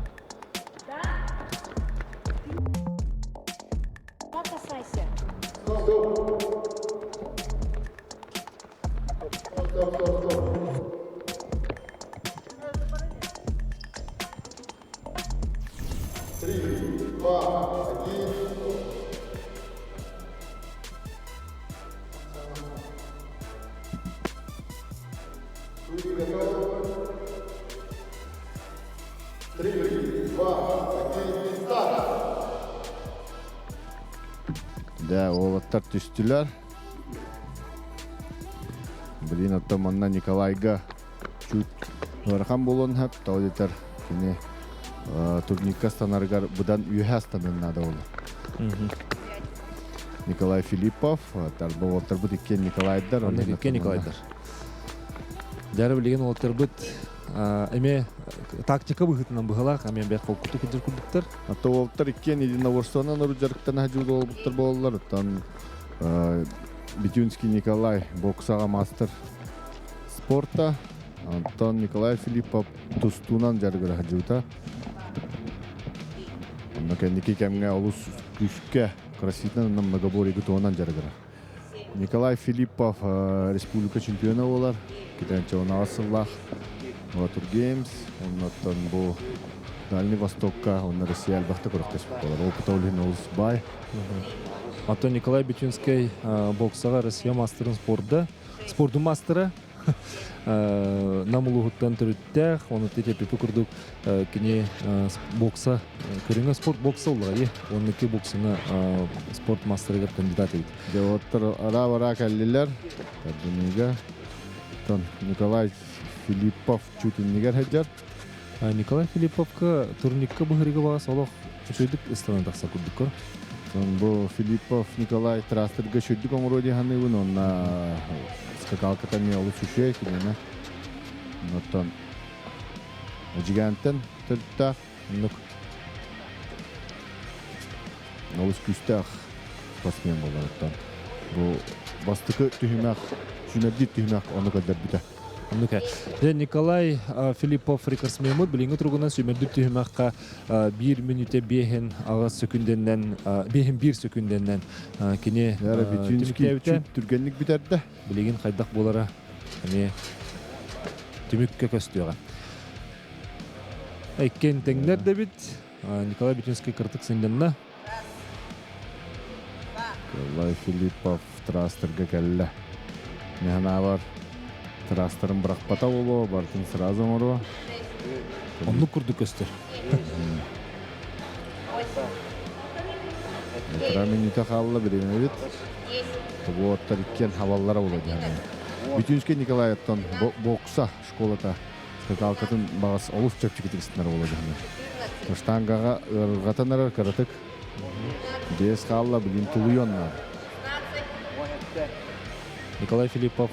S2: Дьэ, уолаттар түстүлэр. Блин, оттон манна Николайга чуть ыарахан буолуон сөп, тоҕо диэтэр кини турникка ыстанарыгар быдан үөһэ ыстаныан наада буолар. Николай Филиппов, тарба уолаттарбыт иккиэн Николайдар.
S1: Онно иккиэн Николайдар. Дьара билигин уолаттарбыт эмиэ тактика быһыытынан быһалаах, эмиэ бэрт холкутук кырдьар курдуктар.
S2: Ата уолаттар иккиэн единоборствонан урут дьарыктана сылдьыбыт уолбуттар буолаллар. Оттон Бетюнский Николай боксаҕа мастер спорта. Онтон Николай Филиппов тустуунан дьарыгыра сылдьыбыта. Онно кэнники кэмҥэ олус күүскэ краситынан многоборье туһунан дьарыгырар. Николай Филиппов республика чемпиона буолар. Китанчеванаҕа сыллаах Тур Games. Оннуттан бу Дальний Востокка, онно Россия элбэхтэ күрэхтэспит буолар. Опыта ол иһин олус баай.
S1: Антон Николай Бетюнскай боксаҕа Россия мастерын спорда, спордун мастера Нам улууһуттан төрүттээх, оны тетепипи курдук кини бокса көрүҥэ спорт бокса уллаҕа уонна боксаны спорт мастерыгар кандидат эбит.
S2: Дьэ, ара-бара кэллилэр. Тардыныыга. Оттон Николай Филиппов чуть иннигэр сылдьар.
S1: Николай Филипповка турникка быһырыга баҕас олох үчүгэйдик ыстанан тахсар курдук.
S2: Бу Филиппов Николай трастерга үчүгэйдик оҥоруо дии саныыбын уонна скакалката эмиэ олус үчүгэй кинини. Оттон Эдьигээнтэн төрүттээх
S1: Оннук.
S2: Олус күүстээх спортсмен буолар оттон. Бу бастакы түһүмэх, сүүмэрдиир түһүмэх ону көрдөрбүтэ.
S1: Оннук Дьэ, Николай Филиппов рекордсменмыт билиҥҥи туругунан сүүмэрдик түһүмэххэ биир мүнүүтэ биэһин аҕыс сөкүндэннэн биэһин биир сөкүндэннэн кини түмүктээбитэ.
S2: Түргэнник бүтэрдэ.
S1: Билигин хайдах буолара эмиэ түмүккэ көстүөҕэ. Иккиэн тэҥнэр дэбит. Николай Бетюнский кыртык сынньанна.
S2: Николай Филиппов трастерга кэллэ. Мин трастерын бырахпата буолуо, барытын сразу оҥоруо.
S1: Оннук курдук көстөр.
S2: Утра минута хаалла бириэмэбит. Тобуоттар иккиэн хабаллара була дьаһана. Бүтүүнскэй Николаевтан бокса школата скакалкатын баҕас олус чэпчэкитик ыстынар буола дьаһана. Штангаҕа ыарырҕатан эрэр кыратык. Биэс хаалла билин тулуйуон наада.
S1: Николай Филиппов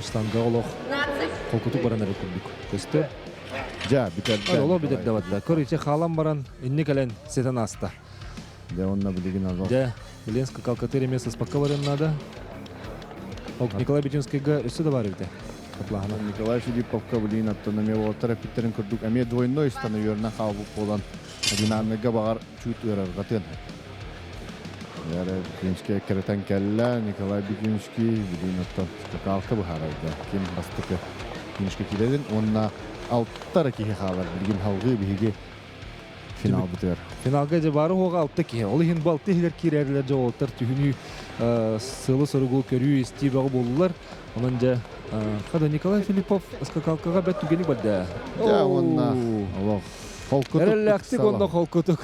S1: штанга олох холкутук баран эрэр курдук көстөр.
S2: Дьэ, бүтэрдэ.
S1: Олох бүтэрдэ батта. Көрүчэ хаалан баран инни кэлэн ситэн ааста.
S2: Дьэ, онно билигин олох.
S1: Дьэ, билигин скакалкатыр эмиэ сыспакка барыан наада. Ок, Николай Бетюнскийга өссө да бар эбитэ. Каплаһана.
S2: Николай Филипповка билигин оттон эмиэ уолаттар эппиттэрин курдук эмиэ двойной становерынан хаалбыт буолан динамикка баҕар чуть ыарырҕатыан. Яра Бекинский кэрэтэн кэллэ. Николай Бекинский бүгүн оттон скакалка быһаарарга ким бастакы финишка киирэрин уонна алтар киһи хаалар билигин халгыы биһиги финалбытыгар.
S1: Финалга дьэ бары хуоҕа алта киһи. Ол иһин бу алта иһигэр киирэрилэр дьэ уолаттар түһүнүү сылы-соругу көрүү истии бөҕө буоллулар. Онон дьэ хада Николай Филиппов скакалкаҕа бэт түгэни барда.
S2: Дьэ уонна олох холкутук.
S1: Эрэллээхтик уонна холкутук.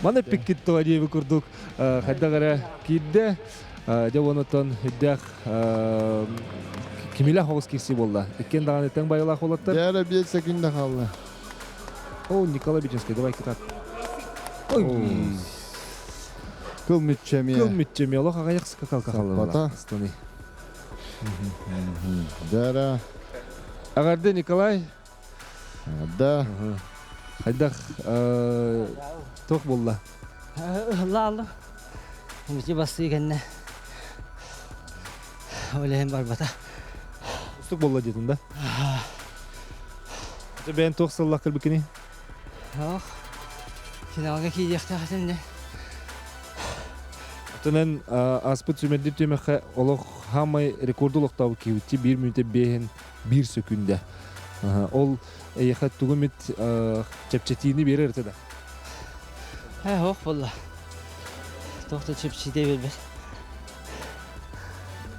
S1: Маны пиккит тоҕо диэби курдук хайдах эрэ киирдэ. Дьэ онотон үрдээх кимилээх оҕус киирсии буолла. Иккиэн даҕаны тэҥ байылаах уолаттар.
S2: Дьэ эрэ биэс секунда хаалла.
S1: О, Николай Бечинский, давай кытаат. Ой.
S2: Кыл мүччэмиэ.
S1: Кыл мүччэмиэ. Олох аҕыйах скакалка хаалла. Астаны.
S2: Дьэ эрэ.
S1: Аҕарды Николай.
S2: Да.
S1: Хайдах туох буолла?
S14: Ыһылла Мити бастыы кэннэ ол барбата.
S1: Устук буолла диэтин да? Бэйэн туох сыллах кэлбиккиний?
S14: Ох, финалга киириэхтээх этим де.
S1: Оттон ааспыт сүмэрдир түмэххэ олох хаамай рекорду олохтообут киһибитти биир мүнүүтэ биэһин биир сөкүүндэ. Ол эйиэхэ тугу эмит чэпчэтиини биэрэр этэ да?
S14: Ох буолла. Туох да чэпчэтии биэрбэт.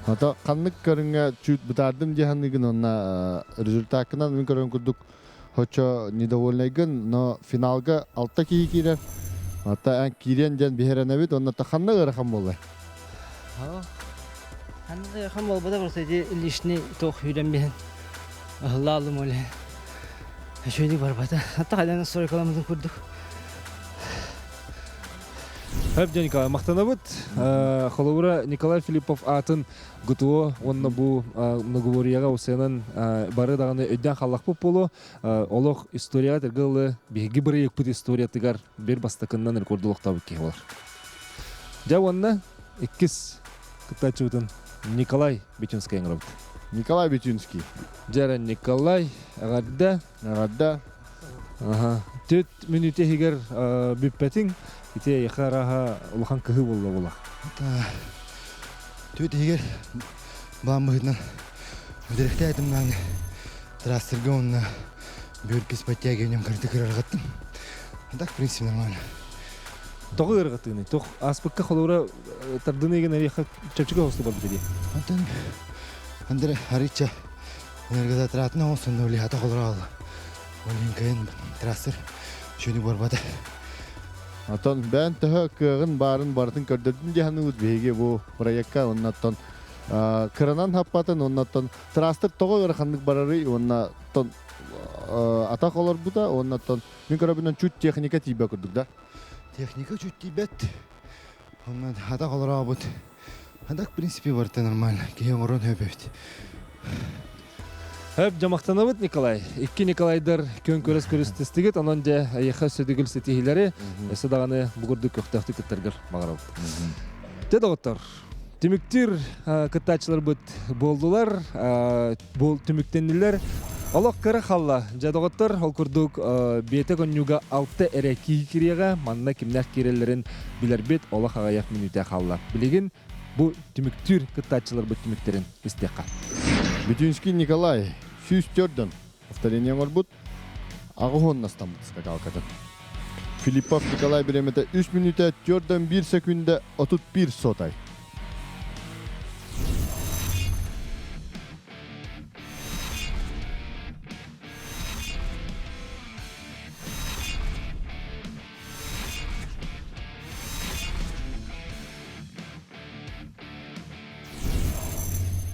S2: Ата ханнык көрүҥҥэ чүүт бытаардым дии саныыгын уонна результаккынан мин көрөн курдук хочо недовольнайгын, но финалга алта киһи киирэр. Ата эн киириэн диэн биһирэнэбит уонна ханна ыарахан буоллай?
S14: Ханна ыарахан буолбата просто ити лишний туох үүрэн биһэн ыһыллаалым ол үчүгэйдик барбата. Хатта хайдан настройкаламмытын курдук.
S1: Хөп дьэ Николай махтанабыт. Холобура Николай Филиппов аатын ГТО уонна бу многоборьеҕа усыанан бары даҕаны өйдөөн халлахпыт буолуо. Олох историяҕа тиргэ ылы биһиги бырайыакпыт историятыгар бир бастакыннан рекорду олохтообут киһи болар. Дьэ уонна иккис кыттааччыбытын Николай Бетюнский ыҥырабыт.
S2: Николай Бетюнский.
S1: Дьэ Николай, эҕэрдэ.
S2: Эҕэрдэ.
S1: Түт мүнүүтэ иһигэр бүппэтиҥ. Ити эйиэхэ арааһа улахан кыһыы буолла буолла.
S11: Түт иһигэр баан быһыытынан бүтэрэхтээтим даҕаны трассерга уонна бүркүс подтягиванием кырды кырарҕаттым. А так, в принципе, нормально.
S1: Тоҕо ыарҕатыыный? Тох ааспыкка холобура тардыны еген эриэхэ чэпчэки хосту барбыта дии.
S11: Антон Андре арыча энергозатратный оҥостон улиһата холоро Ол кыйын трассер шүнү барбата.
S2: Отон бээн төһө кыаҕын баарын барытын көрдөрдүн дии саныыбыт биһиги бу проекка оннаттан кыранан хаппатын оннаттан трастер тоҕо ыараханнык барарый уонна тон атах олорбута уоннаттан мин көрөбүнэн чуть техника тиийбэ курдук да
S11: Техника чуть тиийбэт. Онон атах олорообут. А так, в принципе, барыта нормально. Киһи оҥорон өбөбүт.
S1: Хөп дьамахтанабыт Николай. Икки Николайдар күөн көрөс көрүстүстүгүт. Онон дьэ эйиэхэ сөдүгүл ситиһиилэри өссө даҕаны бу курдук көхтөөхтүк кыттаргар баҕарабыт. Дьэ доҕоттор, түмүктүүр кыттааччыларбыт буолдулар, түмүктэннилэр. Олох кыра халла. Дьэ доҕоттор, ол курдук биэтэ конньуга алта эрэ киһи кириэҕэ, манна кимнээх киирэллэрин билэрбит олох аҕыйах мүнүүтэ хаалла. Билигин бу түмүктүүр кыттааччыларбыт түмүктэрин истиэххэ.
S2: Бүтүнский Николай 104 повторение оҥорбут, аҕыс астаммыт скакалкатын. Филиппов Николай бириэмэтэ 3 мүнүүтэ 4-1 секунда 31 сотай.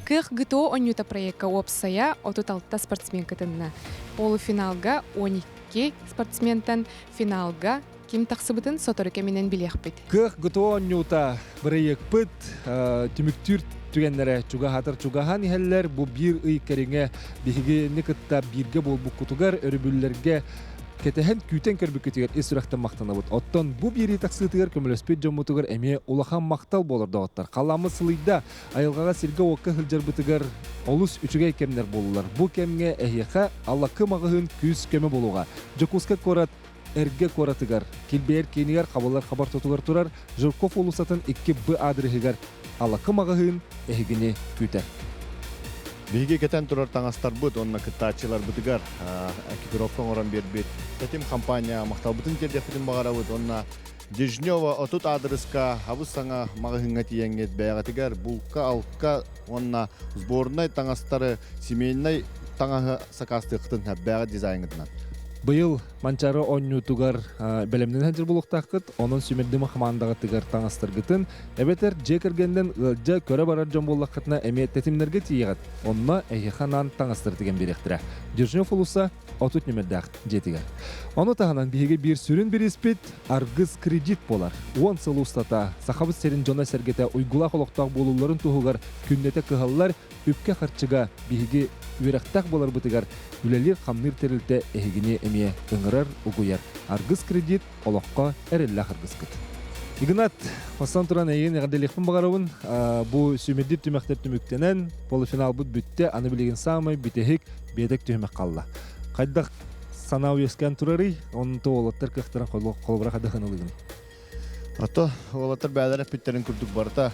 S5: Кыах ГТО оонньуута проекка уопсайа 36 спортсмен кытынна. Полуфиналга 12 спортсментан финалга ким тахсыбытын сотору кэминэн билиэхпит.
S1: Кыах ГТО оонньуута бырайыакпыт түмүктүүр түгэннэрэ чугаһатар чугаһаан иһэллэр. Бу биир ый кэриҥэ биһигини кытта бииргэ буолбуккутугар өрөбүллэргэ кэтэһэн күүтэн көрбүккүтүгэр ис сүрэхтэн махтанабыт. Оттон бу биэрии тахсыытыгар көмөлөспүт дьоммутугар эмиэ улахан махтал буолар доҕоттор. Халааммыт сылыйда, айылҕаҕа сиргэ-уокка сылдьарбытыгар олус үчүгэй кэмнэр буоллулар. Бу кэмҥэ эһиэхэ Аллакы маҕаһыын күүс-көмө буолуоҕа. Дьокуускай куорат Эргэ куоратыгар, Килбэйэр киинигэр хабыллар хабар тотугар турар Жирков уулуссатын 2 Б аадырыһыгар Алакы маҕаһыын эһигини күүтэр.
S2: Биһиги кэтэн турар таҥастарбыт уонна кыттааччыларбытыгар экипировка оҥорон биэрбит Тэтим компания махталбытын тиэрдиэхпитин баҕарабыт уонна Дежнева 30 аадырыска хабыс саҥа маҕаһыыҥҥа тиийэҥҥит бэйэҕитигэр булка-алка уонна сборнай таҥастары семейнай таҥаһы сакаастыаххытын эббээҕи дизайҥытынан.
S1: Быйыл Манчаары оонньуутугар бэлэмнэнэ сылдьар буолуохтааххыт. Онон сүүмэрдима хамаандаҕытыгар таҥастаргытын эбэтэр дьиэ кэргэнинэн ыалдьа көрө барар дьон буоллаххытына эмиэ тэтимнэргэ тиийэҕит. Онно эһиэхэ анаан таҥастары тигэн биэриэхтэрэ. Дежнев уулусса 30 нүмердээх дьиэтигэр. Ону таһынан биһиги биир сүрүн бирииспит Аргыс кредит буолар. 10 сыл устата Сахабыт сирин дьоно-сэргэтэ уйгулаах олохтоох буолууларын туһугар күннэтэ кыһаллар үпкэ-харчыга биһиги үөрэхтээх буоларбытыгар үлэлиир-хамныыр тэрилтэ эһигини эмиэ ыҥырар, угуйар. Аргыс кредит олоххо эрэллээх аргыскыт. Игнат, бастан туран эйигин эҕэрдэлиэхпин баҕарабын. Бу сүүмэрдиир түмэхтэр түмүктэнэн, полуфиналбыт бүттэ, аны билигин саамай бүтэһик биэтэк түһүмэх хаалла. Хайдах санаа үөскээн турарый? Онто уолаттар кыахтарын холобура хайдах ылыгын?
S2: Ото уолаттар бээлэр эппиттэрин курдук барыта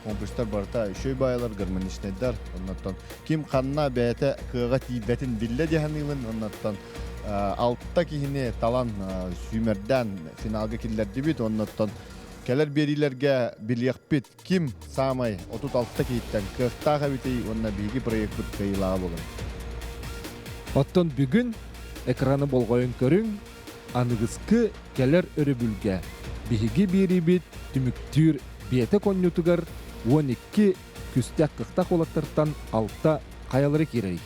S2: комплекстар барыта үчүгэй баайалар, гармоничнайдар. Оннуттан ким ханна бэйэтэ кыаҕа тиийбэтин биллэ дии саныыбын. Оннуттан алта киһини талан сүүмэрдээн финалга киллэрдибит. Оннуттан кэлэр биэриилэргэ билиэхпит ким саамай 36 киһиттэн кыахтаах эбитий уонна биһиги проекпыт кыайыылааҕа буолар.
S1: Оттон бүгүн экраны болҕойон көрүҥ, аныгыскы кэлэр өрөбүлгэ биһиги биэриибит түмүктүүр биэтэк онньутугар 12 күстэх кыхтах уолаттартан алта хайалары киирэрий?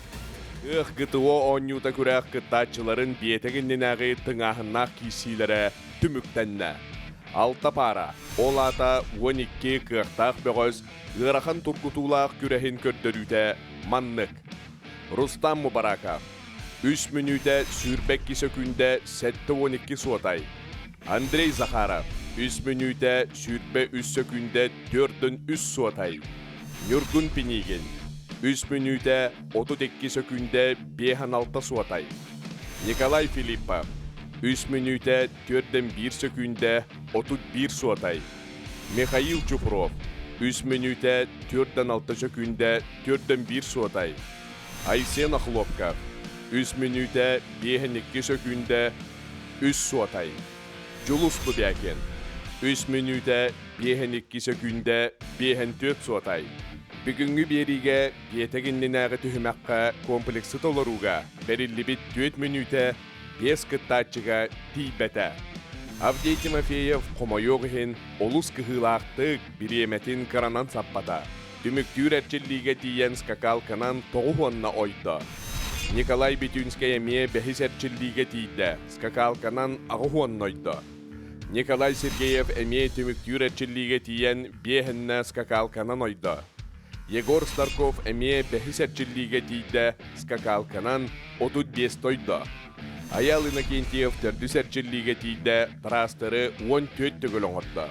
S3: Кыах ГТО оонньуута күрэх кыттааччыларын биэтэк иннинээҕи тыҥааһыннаах киирсиилэрэ түмүктэннэ. Алта паара, ол аата 12 кыахтаах бөҕөс ыарахан тургутуулаах күрэһин көрдөрүүтэ маннык. Рустам Мубараков, үс мүнүүтэ 22 сөкүүндэ 72 суотай. Андрей Захаров, үс мүнүүтэ 23 сөкүүндэ 4 үс суотай. Ньургун Пинигин, үс мүнүүтэ 32 сөкүүндэ 56 суотай. Николай Филиппов, үс мүнүүтэ 4 1 сөкүүндэ 31 суотай. Михаил Чупров, үс мүнүүтэ 4 6 сөкүүндэ 4 1 суотай. Айсен Охлопков, үс мүнүүтэ 5 2 сөкүүндэ 3 суотай. Дьулус Бубякин, үс мүнүүтэ 5 2 сөкүүндэ 5 4 суотай. Бүгүҥҥү биэриигэ биэтэк иннинээҕи түһүмэххэ комплексы толорууга бэриллибит 4 мүнүүтэ 5 кыттааччыга тиийбэтэ. Авдей Тимофеев хомойуох иһин олус кыһыылаахтык бириэмэтин кыранан саппата. Түмүктүүр эрчиллиигэ тиийэн скакалканан тоҕус уонна ойдо. Николай Бетюнскэй эмиэ бэһис эрчиллиигэ тиийдэ, скакалканан аҕыс уонна ойдо. Николай Сергеев эмиэ түмүктүүр эрчиллиигэ тиийэн биэһиннэ скакалканан ойдо. Егор Старков эмиэ бэһис эрчиллиигэ тиийдэ, скакалканан 35 тойдо. Аял Иннокентьев төрдүс эрчиллиигэ тиийдэ, трастеры 14 төгүл оҥордо.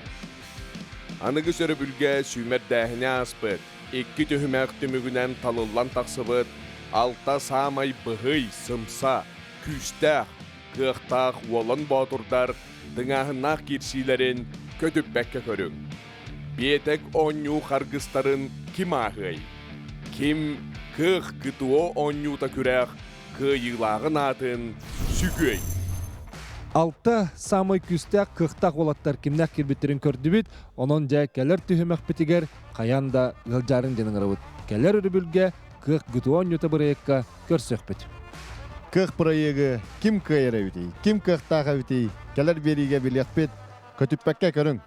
S3: Аныгыс өрөбүлгэ сүүмэрдээһини ааспыт, икки түһүмэх түмүгүнэн талыллан тахсыбыт алта саамай быһый, сымса, күүстээх, кыахтаах уолан боотурдар тыҥааһыннаах киирсиилэрин көтүппэккэ көрүҥ. Биэтэк оонньуу харгыстарын ким ааһыай? Ким кыах ГТО оонньуута күрэх кыайыылааҕын аатын сүгүөй?
S1: Алта саамай күүстээх кыахтаах уолаттар кимнээх киирбиттэрин көрдүбүт. Онон дьэ кэлэр түһүмэхпитигэр хайаан да ыалдьаарын диэн ыҥырабыт. Кэлэр өрөбүлгэ Кыах ГТО оонньуута бырайыакка көрсүөхпүт.
S2: Кыах бырайыагы ким кыайар эбитий? Ким кыахтаах эбитий? Кэлэр биэриигэ билиэхпит. Көтүппэккэ көрүҥ.